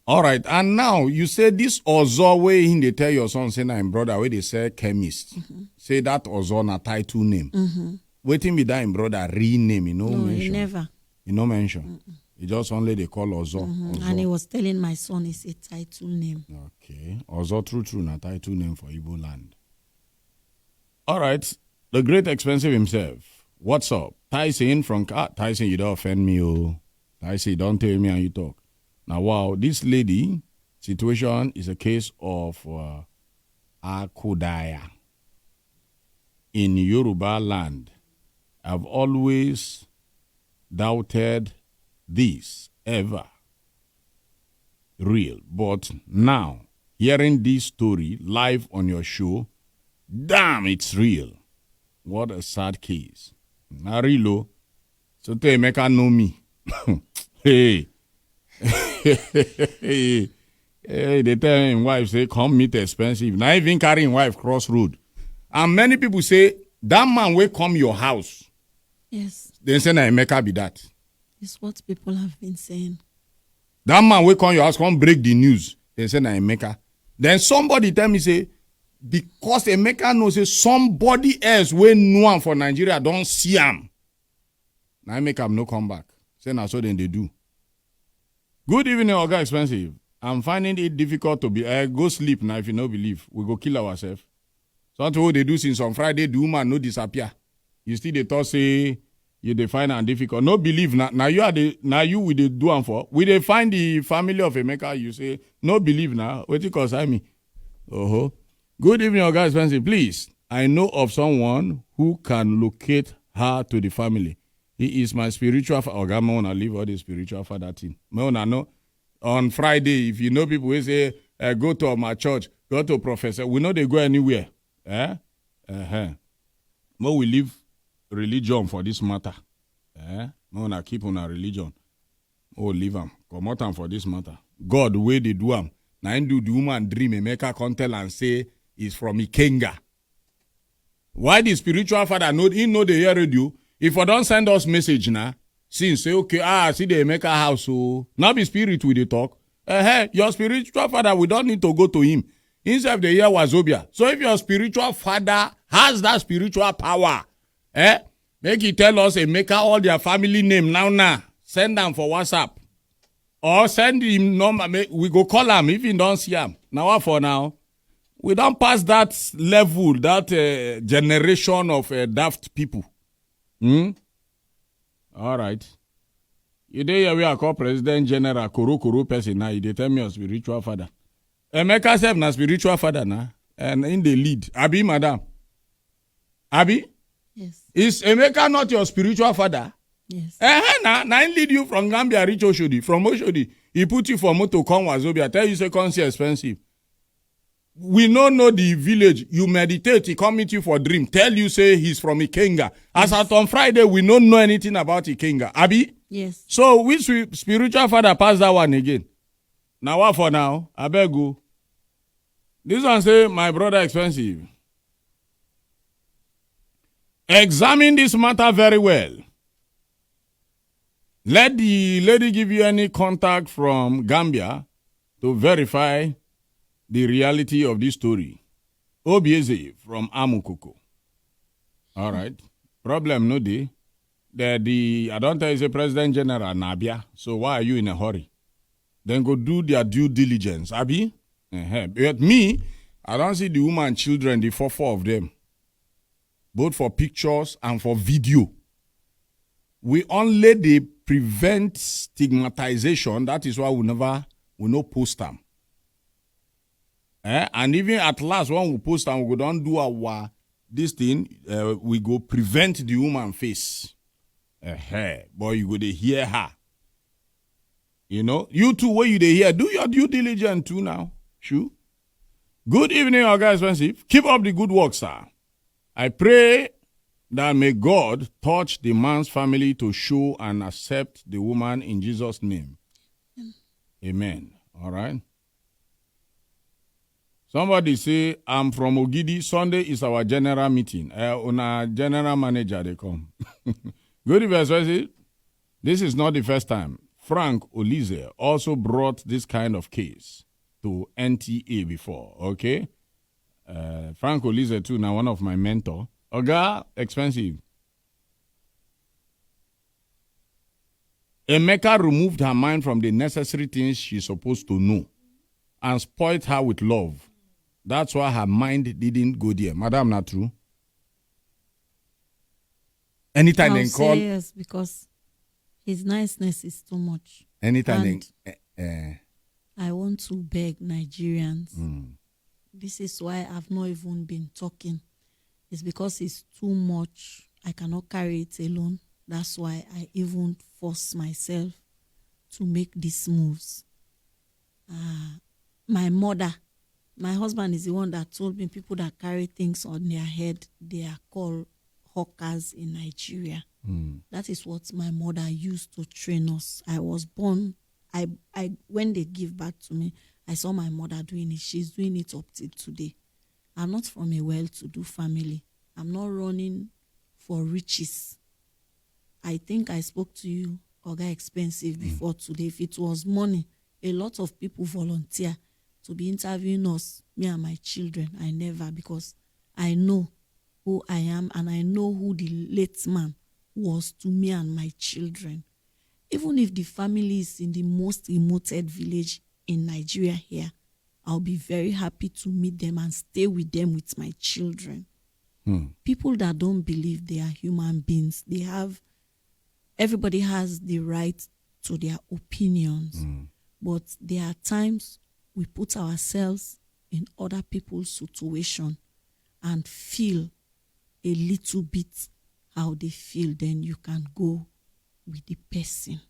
All right, and now you say this Ozo wey him dey tell your son say na him brother wey dey sell chemist. Say that Ozo na title name. Wetin be that him brother real name? You know No, he mention. Never. You know mention. He just only dey call Ozo. Mhm. Ozo. And he was telling my son it's a title name. Okay, Ozo true true na title name for Igbo land. All right, the great Expensive himself. What's up, Tyson from? Ah, Tyson, you don't offend me, oh. Tyson, don't tell me and you talk. Now, wow, this lady situation is a case of uh, Akudaya in Yoruba land. I've always doubted this ever real, but now hearing this story live on your show, damn, it's real. What a sad case. Na real o. So tey Emeka know me. Hey. Hey, they tell him wife say come meet Expensive. Now even carry him wife cross road. And many people say that man will come your house. Yes, Then say na Emeka be that. It's what people have been saying. That man will come your house, come break the news. Then say na Emeka. Then somebody tell me say because Emeka know say somebody else wey know am for Nigeria don see am. Na him make am no come back. Say na so then they do. Good evening, Oga Expensive. I'm finding it difficult to be. Uh, go sleep now if you no believe. We go kill ourselves. Something wey dey do since on Friday, the woman no disappear. You still dey talk say you dey find am difficult. No believe na na you are the na you we dey do am for. We dey find the family of Emeka. You say no believe na wetin concern me. Oho. Good evening, Oga Expensive. Please, I know of someone who can locate her to the family. He is my spiritual father. Oga, make una leave all the spiritual father thing. Make una know on Friday, if you know people wey say uh, go to my church, go to professor, we no dey go anywhere. Eh? Uh-huh. Make we leave religion for this matter. Eh? Make una keep una religion. Oh, leave am. Comot am for this matter. God wey dey do am. Na him do the woman dream. Emeka come tell am say is from Ikenga. Why the spiritual father no he no dey hear radio? If I don send us message na, since say okay ah see the Emeka house o, no be spirit we dey talk. Eh, your spiritual father we don need to go to him. Himself dey hear Wazobia. So if your spiritual father has that spiritual power, eh, make he tell us Emeka all their family name now now. Send am for WhatsApp or send him number. Make, we go call am if he don see am. Na what for now? We don pass that level, that uh, generation of uh, daft people. Hmm? All right. You dey here where I call President General Koro Koro person now. You dey tell me your spiritual father. Emeka sef na spiritual father na. And in the lead. Abi, madam. Abi? Yes. Is Emeka not your spiritual father? Yes. Eh, na, na him lead you from Gambia reach Oshodi. From Oshodi, he put you for motor come Wazobia. Tell you say come see Expensive. We no know the village. You meditate, he come meet you for dream. Tell you say he's from Ikenga. As at on Friday, we no know anything about Ikenga. Abi? Yes. So which swi- spiritual father pass that one again? Now what for now? I beg you. This one say my brother expensive. Examine this matter very well. Let the lady give you any contact from Gambia to verify the reality of this story. Obieze from Amukoko. All right. Problem no dey. The, the I don't tell you say President General Nabia. So why are you in a hurry? Then go do their due diligence. Abi? Uh-huh. But me, I don't see the woman and children, the four four of them, both for pictures and for video. We only dey prevent stigmatization. That is why we never we no post them. Eh? And even at last, when we post and we go down do our this thing, uh, we go prevent the woman face. Uh-huh. But you go to hear her. You know, you too, where you dey hear, do your due diligence too now. Sure. Good evening, our guy expensive. Keep up the good work, sir. I pray that may God touch the man's family to show and accept the woman in Jesus' name. Amen. All right. Somebody say, I'm from Ogidi. Sunday is our general meeting. Uh, una general manager, they come. Good evening, expensive. This is not the first time. Frank Olize also brought this kind of case to N T A before, okay? Uh, Frank Olize too, now one of my mentor. Oga, expensive. Emeka removed her mind from the necessary things she's supposed to know and spoiled her with love. That's why her mind didn't go there. Madam, not true? Anytime I'll they say call, yes, because his niceness is too much. anytime And they, eh, eh, I want to beg Nigerians. mm, This is why I've not even been talking. It's because it's too much. I cannot carry it alone. That's why I even force myself to make these moves. Uh, my mother, my husband is the one that told me people that carry things on their head, they are called hawkers in Nigeria. mm, That is what my mother used to train us. I was born, I, I, when they give birth to me, I saw my mother doing it. She's doing it up till today. I'm not from a well-to-do family. I'm not running for riches. I think I spoke to you, Oga Expensive, before today. If it was money, a lot of people volunteer to be interviewing us, me and my children. I never, because I know who I am and I know who the late man was to me and my children. Even if the family is in the most remoted village in Nigeria here, I'll be very happy to meet them and stay with them with my children. hmm, People that don't believe they are human beings, they have, everybody has the right to their opinions. mm, But there are times we put ourselves in other people's situation and feel a little bit how they feel. Then you can go with the person.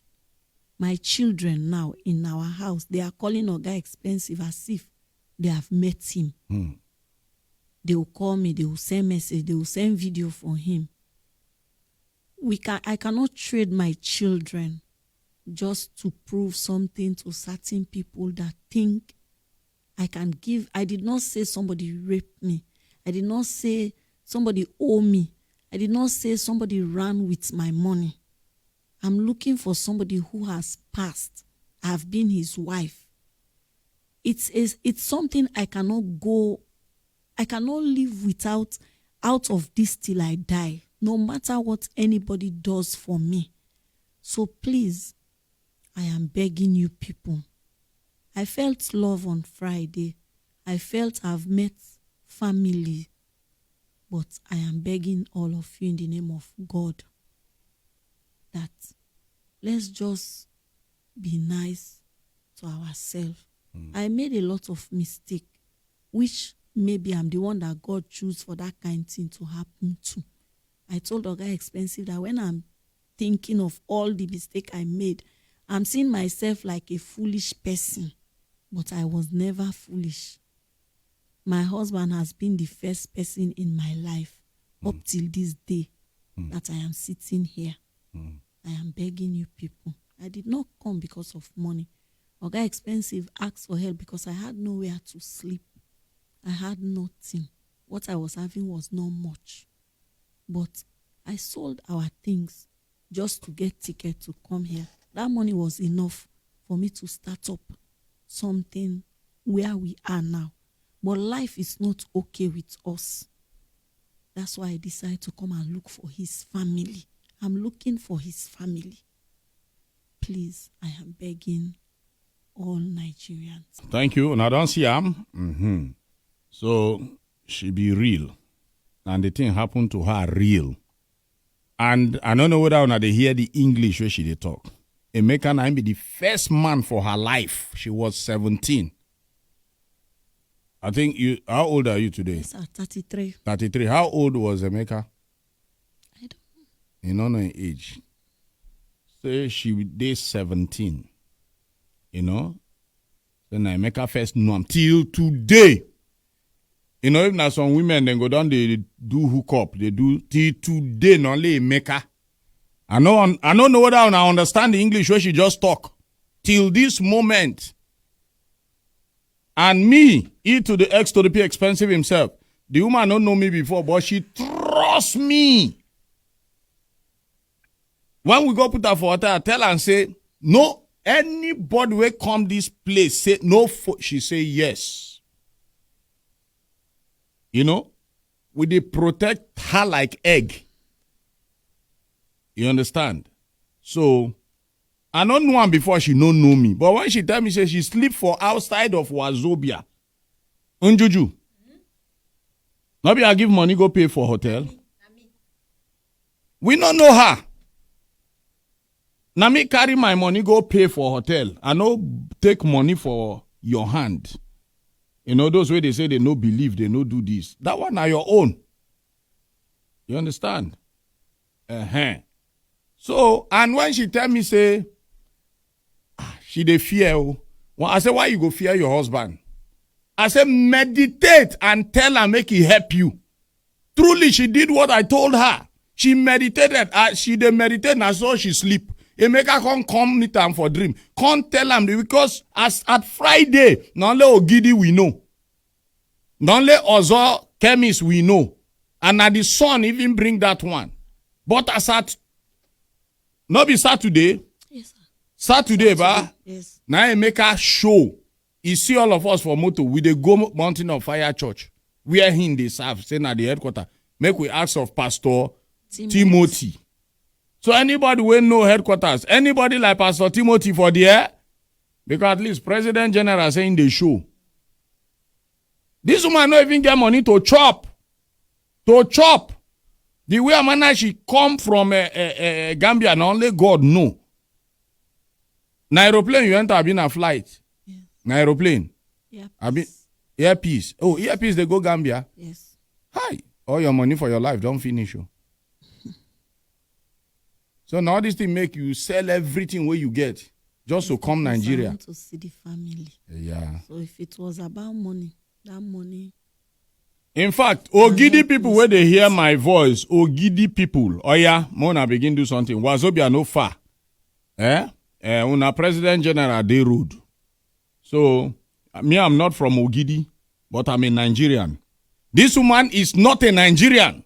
My children now in our house, they are calling Oga Expensive as if they have met him. hmm, They will call me, they will send message, they will send video for him. We can, I cannot trade my children just to prove something to certain people that think I can give. I did not say somebody raped me. I did not say somebody owe me. I did not say somebody ran with my money. I'm looking for somebody who has passed. I've been his wife. It's a, it's something I cannot go, I cannot live without, out of this till I die, no matter what anybody does for me. So please, I am begging you people. I felt love on Friday. I felt I've met family. But I am begging all of you in the name of God that let's just be nice to ourselves. I made a lot of mistake, which maybe I'm the one that God choose for that kind thing to happen to. I told Oga Expensive that when I'm thinking of all the mistake I made, I'm seeing myself like a foolish person. But I was never foolish. My husband has been the first person in my life up till this day that I am sitting here. mm. I am begging you people. I did not come because of money. Oga Expensive asked for help because I had nowhere to sleep. I had nothing. What I was having was not much. But I sold our things just to get ticket to come here. That money was enough for me to start up something where we are now. But life is not okay with us. That's why I decided to come and look for his family. I'm looking for his family. Please, I am begging all Nigerians. Thank you. Una don see am. Mm-hmm. So she be real, and the thing happened to her real. And I don't know whether una dey hear the English where she dey talk. Emeka na him be the first man for her life. She was seventeen. I think you. How old are you today? Yes, sir. thirty-three. Thirty-three. How old was Emeka? I don't You don't know him age. Say she dey seventeen. You know? Say na Emeka first know am till today. You know, if na some women then go down, they do hook up, they do till today, not only Emeka. I know, I don't know whether I understand the English where she just talk till this moment. And me, E to the X to the P Expensive himself, the woman don't know me before, but she trusts me. When we go put her for hotel, I tell her and say, no, anybody will come this place, say no, fo-, she say yes. You know, we dey protect her like egg. You understand? So, I don't know her before she no know me. But when she tell me, say she sleep for outside of Wazobia. Unjuju. No be I give money go pay for hotel. We no know her. Na me carry my money go pay for hotel. I no take money for your hand. You know, those way they say they no believe, they no do this. That one are your own. You understand? Uh-huh. So, and when she tell me, say, ah, she dey fear. Oh. Well, I say, why you go fear your husband? I say, meditate and tell her, make he help you. Truly, she did what I told her. She meditated. Uh, she dey meditate, and so she sleep. Emeka come come meet am for dream. Come tell am because as at Friday, na only Ogidi we know. Na only Ozo chemist we know. And na the son even bring that one. But as at, no be Saturday, Yes, sir. Saturday, ba, Yes. na Emeka show. He see all of us for motor. We dey go Mountain of Fire Church where him dey serve. Say na the headquarter. Make we ask of Pastor Timothy. So anybody wey know headquarters, anybody like Pastor Timothy for there, because at least President General saying the show. This woman no even get money to chop. To chop. The way Amana she come from uh, uh, uh, Gambia, na only God know. Na aeroplane you enter, abi na flight. Yes. Na aeroplane. Yeah. Abi earpiece. Oh, earpiece they go Gambia. Yes. Hi. All your money for your life don't finish you. So now all this thing make you sell everything where you get just to come Nigeria. To see the family. Yeah. So if it was about money, that money. In fact, Ogidi people where they hear my voice, Ogidi people. Oh yeah, Mona begin do something. Wazobia no far. Eh? Eh, una President General dey road. So me, I'm not from Ogidi, but I'm a Nigerian. This woman is not a Nigerian.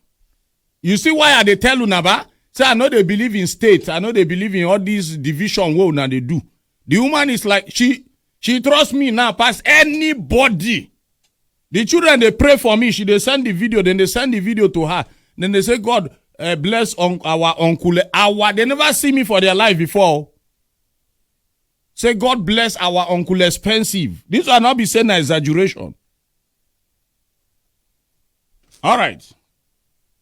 You see why I dey tell una ba? Say I know they believe in state. I know they believe in all these division wey una dey do. The woman is like she she trust me now pass anybody. The children they pray for me. She they send the video, then they send the video to her. Then they say, God uh, bless un- our uncle. Our they never see me for their life before. Say God bless our uncle expensive. This will not be saying an exaggeration. All right.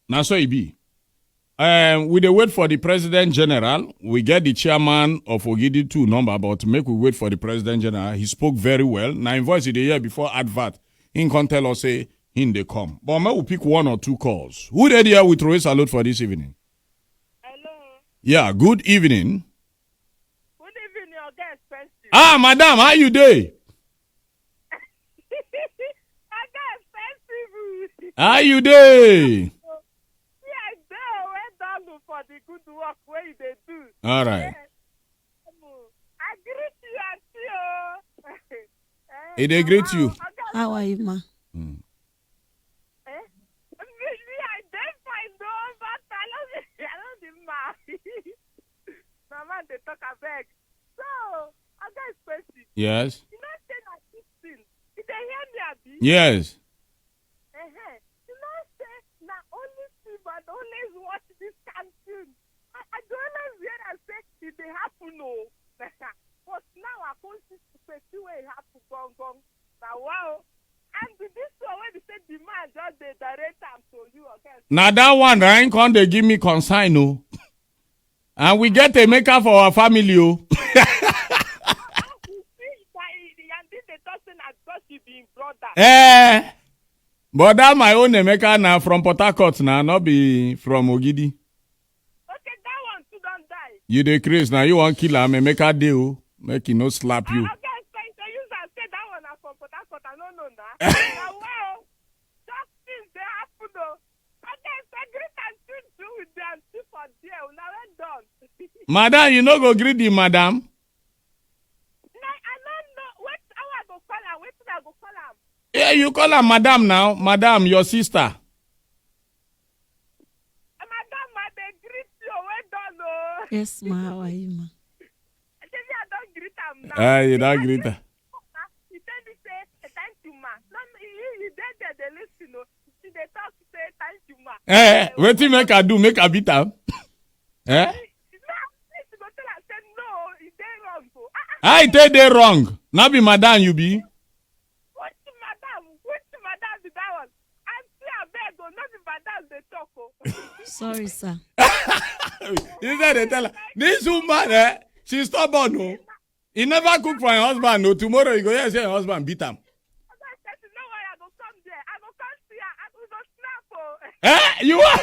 Now so it be. Um, we dey wait for the President General. We get the chairman of Ogidi two number, but make we wait for the President General. He spoke very well. Now in voice he dey hear before advert. He can tell us say he dey come. But may we pick one or two calls. Who dey there with Roy Salute for this evening? Hello. Yeah, good evening. Good evening, Oga Expensive. Ah, madam, how you dey? Oga Expensive. How you dey? Yeah, I dey. Well done for the good work wey you dey do. All right. Yes. Um, I greet you, auntie o. Eh, e dey greet you. How are you, ma? Mm. Eh? Me, me, I dey fine though, but I no be, I no be ma. Mama dey talk abeg. So, oga Expensive. Yes. You know say na this thing. You dey hear me, abi? Yes. Uh-huh. You know say na only Steve and always watch this kind thing. I, I dey always hear am say e dey happen o. But now I come see the person wey e happen gangan. Na wow. And this one wey be say the man just dey direct am to you, oga. Na that one na im come dey give me concern o. And we get Emeka for our family o. Eh, but that my own Emeka na from Port Harcourt na, no be from Ogidi. Okay, that one too don die. You dey craze na, you wan kill am, Emeka dey o, make e no slap you. Ah, okay, so you use am say that one na from Port Harcourt, I no know na. Na wow, just things dey happen o. Okay, so greet and do with the auntie for there, una well done. Madam, you no go greet the madam? No, I no know. Wait, how I go call am? Wetin I go call am? Yeah, you call am madam now. Madam, your sister. Eh, madam, I dey greet you. Well done o. Yes, ma. How are you, ma? I say me, I don greet am now. Ah, you don greet her. He tell me say, "Eh, thank you, ma." No, he, he dey there, dey listen o. She dey talk say, "Thank you, ma." Eh, wetin make I do? Make I beat am? Eh? No, this go tell am say, "No, e dey wrong o." Ah, ah. How e take dey wrong? Na be madam you be? Which madam? Which madam be that one? Auntie, abeg o, no be madam dey talk o. Sorry, sir. You said they tell her, this woman, eh, she stubborn o. He never cook for her husband o. Tomorrow you go hear say her husband beat am. Oga Expensive, no worry, I go come there. I go come see her. I go snap o. Eh? You are?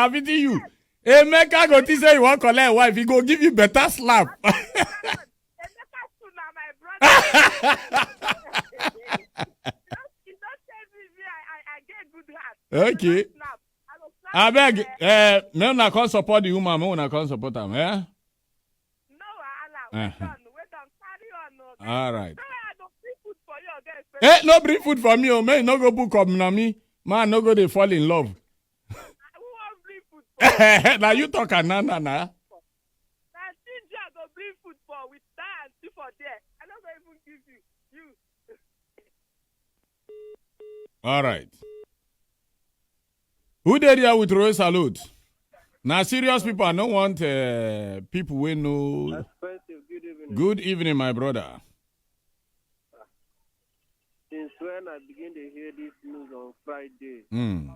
I pity you. Emeka go think say you wan collect wife. He go give you better slap. Emeka too na my brother. He don, he don tell me, me, I, I, I get good heart. Okay. I go snap. I go snap. Abeg, eh, make una come support the woman, make una come support am, eh? No wahala. Uh-huh. Well done, well done. Carry on, o. All right. No, I go bring food for you, oga Expensive. Eh, no bring food for me o. Make you no go book up na me. Man no go dey fall in love. Who wan bring food for you? Na you talk am na, na, na. Na T J go bring food for with that auntie for there. I no go even give you. You. All right. Who dey there with royal salute? Na serious people. I no want, uh, people wey no. Expensive, good evening. Good evening, my brother. Since when I begin to hear this news on Friday, Mm.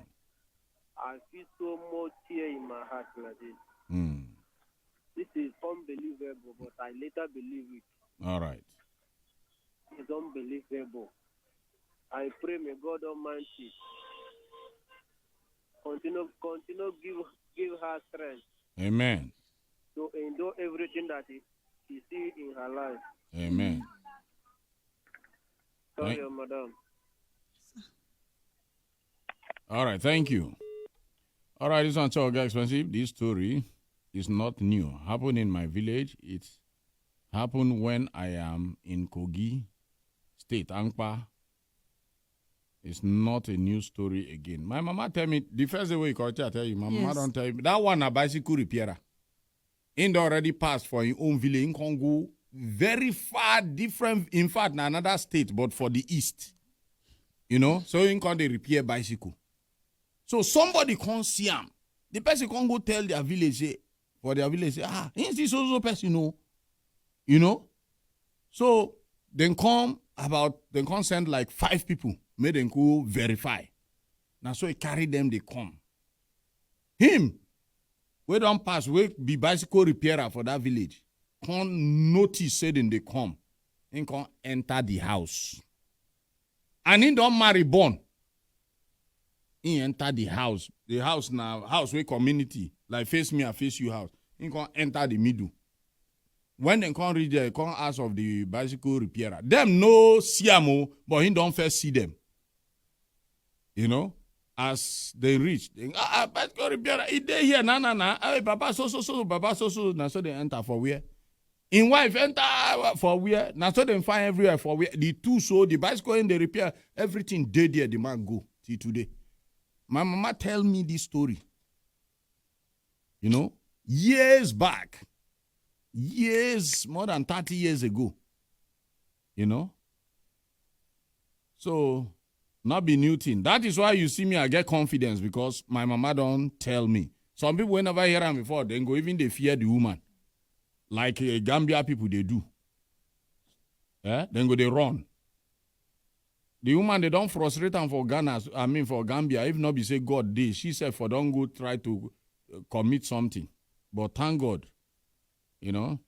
I feel so much tear in my heart like this. Mm. This is unbelievable, but I later believe it. All right. It's unbelievable. I pray may God Almighty continue, continue give, give her strength. Amen. To endure everything that she, she see in her life. Amen. Sorry, Thank- madam. All right, thank you. All right, this one, Oga Expensive. This story is not new. Happened in my village. It happened when I am in Kogi State, Ankpa. It's not a new story again. My mama tell me, the first day wey you call, I tell you, my mama Yes. don tell you, that one na bicycle repairer. He don already pass for him own village. He can go very far, different. In fact, na another state, but for the east. You know, so he can dey repair bicycle. So somebody come see am. The person come go tell their village, say, for their village, say, "Ah, he see so so person o." You know? So dem come about, dem come send like five people, make dem go verify. Na so he carry them, dey come. Him, wey don pass, wey be bicycle repairer for that village, come notice say dem dey come. He come enter the house. And he don marry born. He enter the house. The house na house wey community, like face me, I face you house. He come enter the middle. When dem come reach there, come ask of the bicycle repairer. Dem no see am o, but he don first see them. You know? As they reach, they, ah, ah, bicycle repair, e dey here, na, na, na. Hey, Baba, so, so, so, Baba, so, so, na so they enter for where? Im wife enter for where? Na so dem find everywhere for where? The two, so the bicycle in the repair, everything dey there, the man go till today. My mama tell me this story, you know, years back, years, more than thirty years ago, you know. So, not be new thing. That is why you see me, I get confidence because my mama don't tell me. Some people, whenever hear am before, then go even they fear the woman. Like uh, Gambia people, they do. Eh? Then go they run. The woman, they don't frustrate am for Ghana, I mean for Gambia. If not be say God dey, she said for don't go try to uh, commit something. But thank God, you know.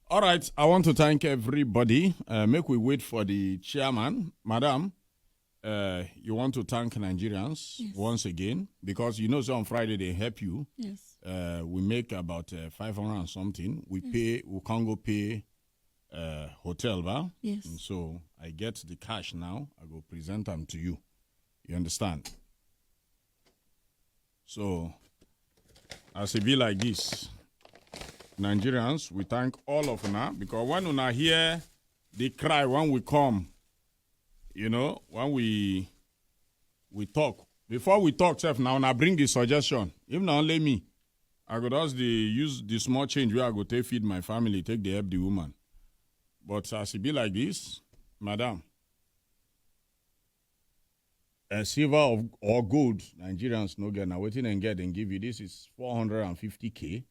All right, I want to thank everybody. Uh, make we wait for the chairman. Madam, uh, you want to thank Nigerians Yes. once again because you know so on Friday they help you. Yes. Uh, we make about uh, five hundred and something. We pay, we can't go pay uh, hotel, ba? Yes. And so I get the cash now. I go present them to you. You understand? So, as it be like this, Nigerians, we thank all of una because when una hear the cry, when we come, you know, when we we talk, before we talk, sef, now una bring the suggestion. If not only me, I go just the use the small change where I go take feed my family, take the help the woman. But as it be like this, madam, uh, silver of, or gold, Nigerians no get. Now, waiting and get and give you this is four hundred and fifty K.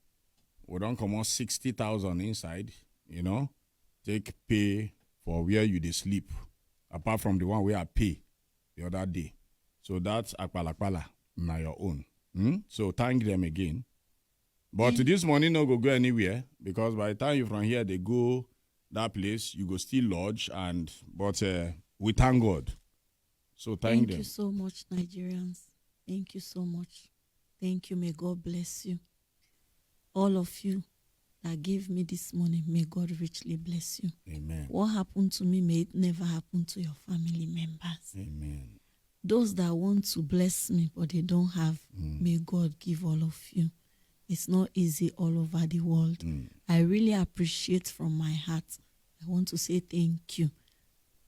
We don't come on sixty thousand inside, you know, take pay for where you they sleep, apart from the one we are pay the other day. So that's akpalakpala, na your own. Hmm? So thank them again. But this money no go go anywhere because by the time you from here they go that place, you go still lodge and but uh, we thank God. So thank, Thank them. you so much, Nigerians. Thank you so much. Thank you. May God bless you. All of you that gave me this money, may God richly bless you. Amen. What happened to me, may it never happen to your family members. Amen. Those that want to bless me, but they don't have, may God give all of you. It's not easy all over the world. I really appreciate from my heart. I want to say thank you.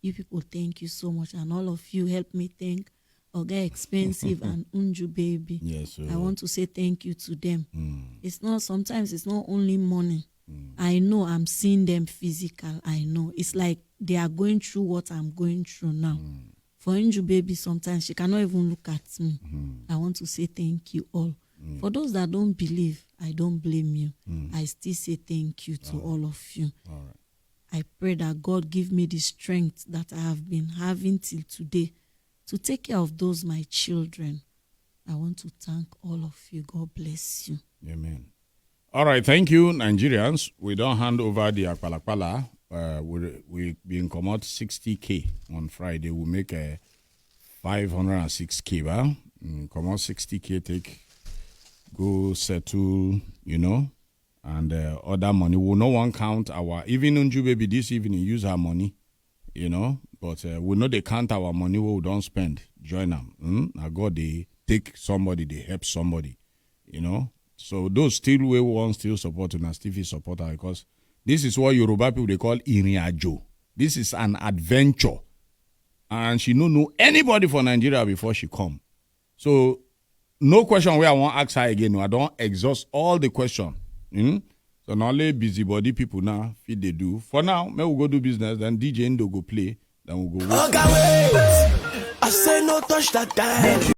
You people, thank you so much. And all of you help me thank Oga Expensive and Unju Baby. Yes, sir. I want to say thank you to them. It's not, sometimes it's not only money. I know I'm seeing them physical. I know. It's like they are going through what I'm going through now. For Unju Baby, sometimes she cannot even look at me. I want to say thank you all. For those that don't believe, I don't blame you. I still say thank you to all of you. All right. I pray that God give me the strength that I have been having till today to take care of those my children. I want to thank all of you. God bless you. Amen. All right, thank you, Nigerians. We don't hand over the akpalakpala. Uh, we we been come out sixty K on Friday. We make a five hundred and six K, ba? Mm, come out sixty K, take go settle, you know, and uh, other money. We no one count our even Unju Baby this evening use her money, you know, but uh, we know they count our money we don't spend. Join them. Mm? Now God they take somebody, they help somebody, you know. So those still we want still support and still feel support her because this is what Yoruba people they call Irin Ajo. This is an adventure, and she no know anybody for Nigeria before she come. So no question where I want ask her again. I don't exhaust all the question. Hmm? So now only busybody people now feed they do. For now, may we go do business. Then D J Indo go play. Then we go. Oga, wait. I say no touch that time.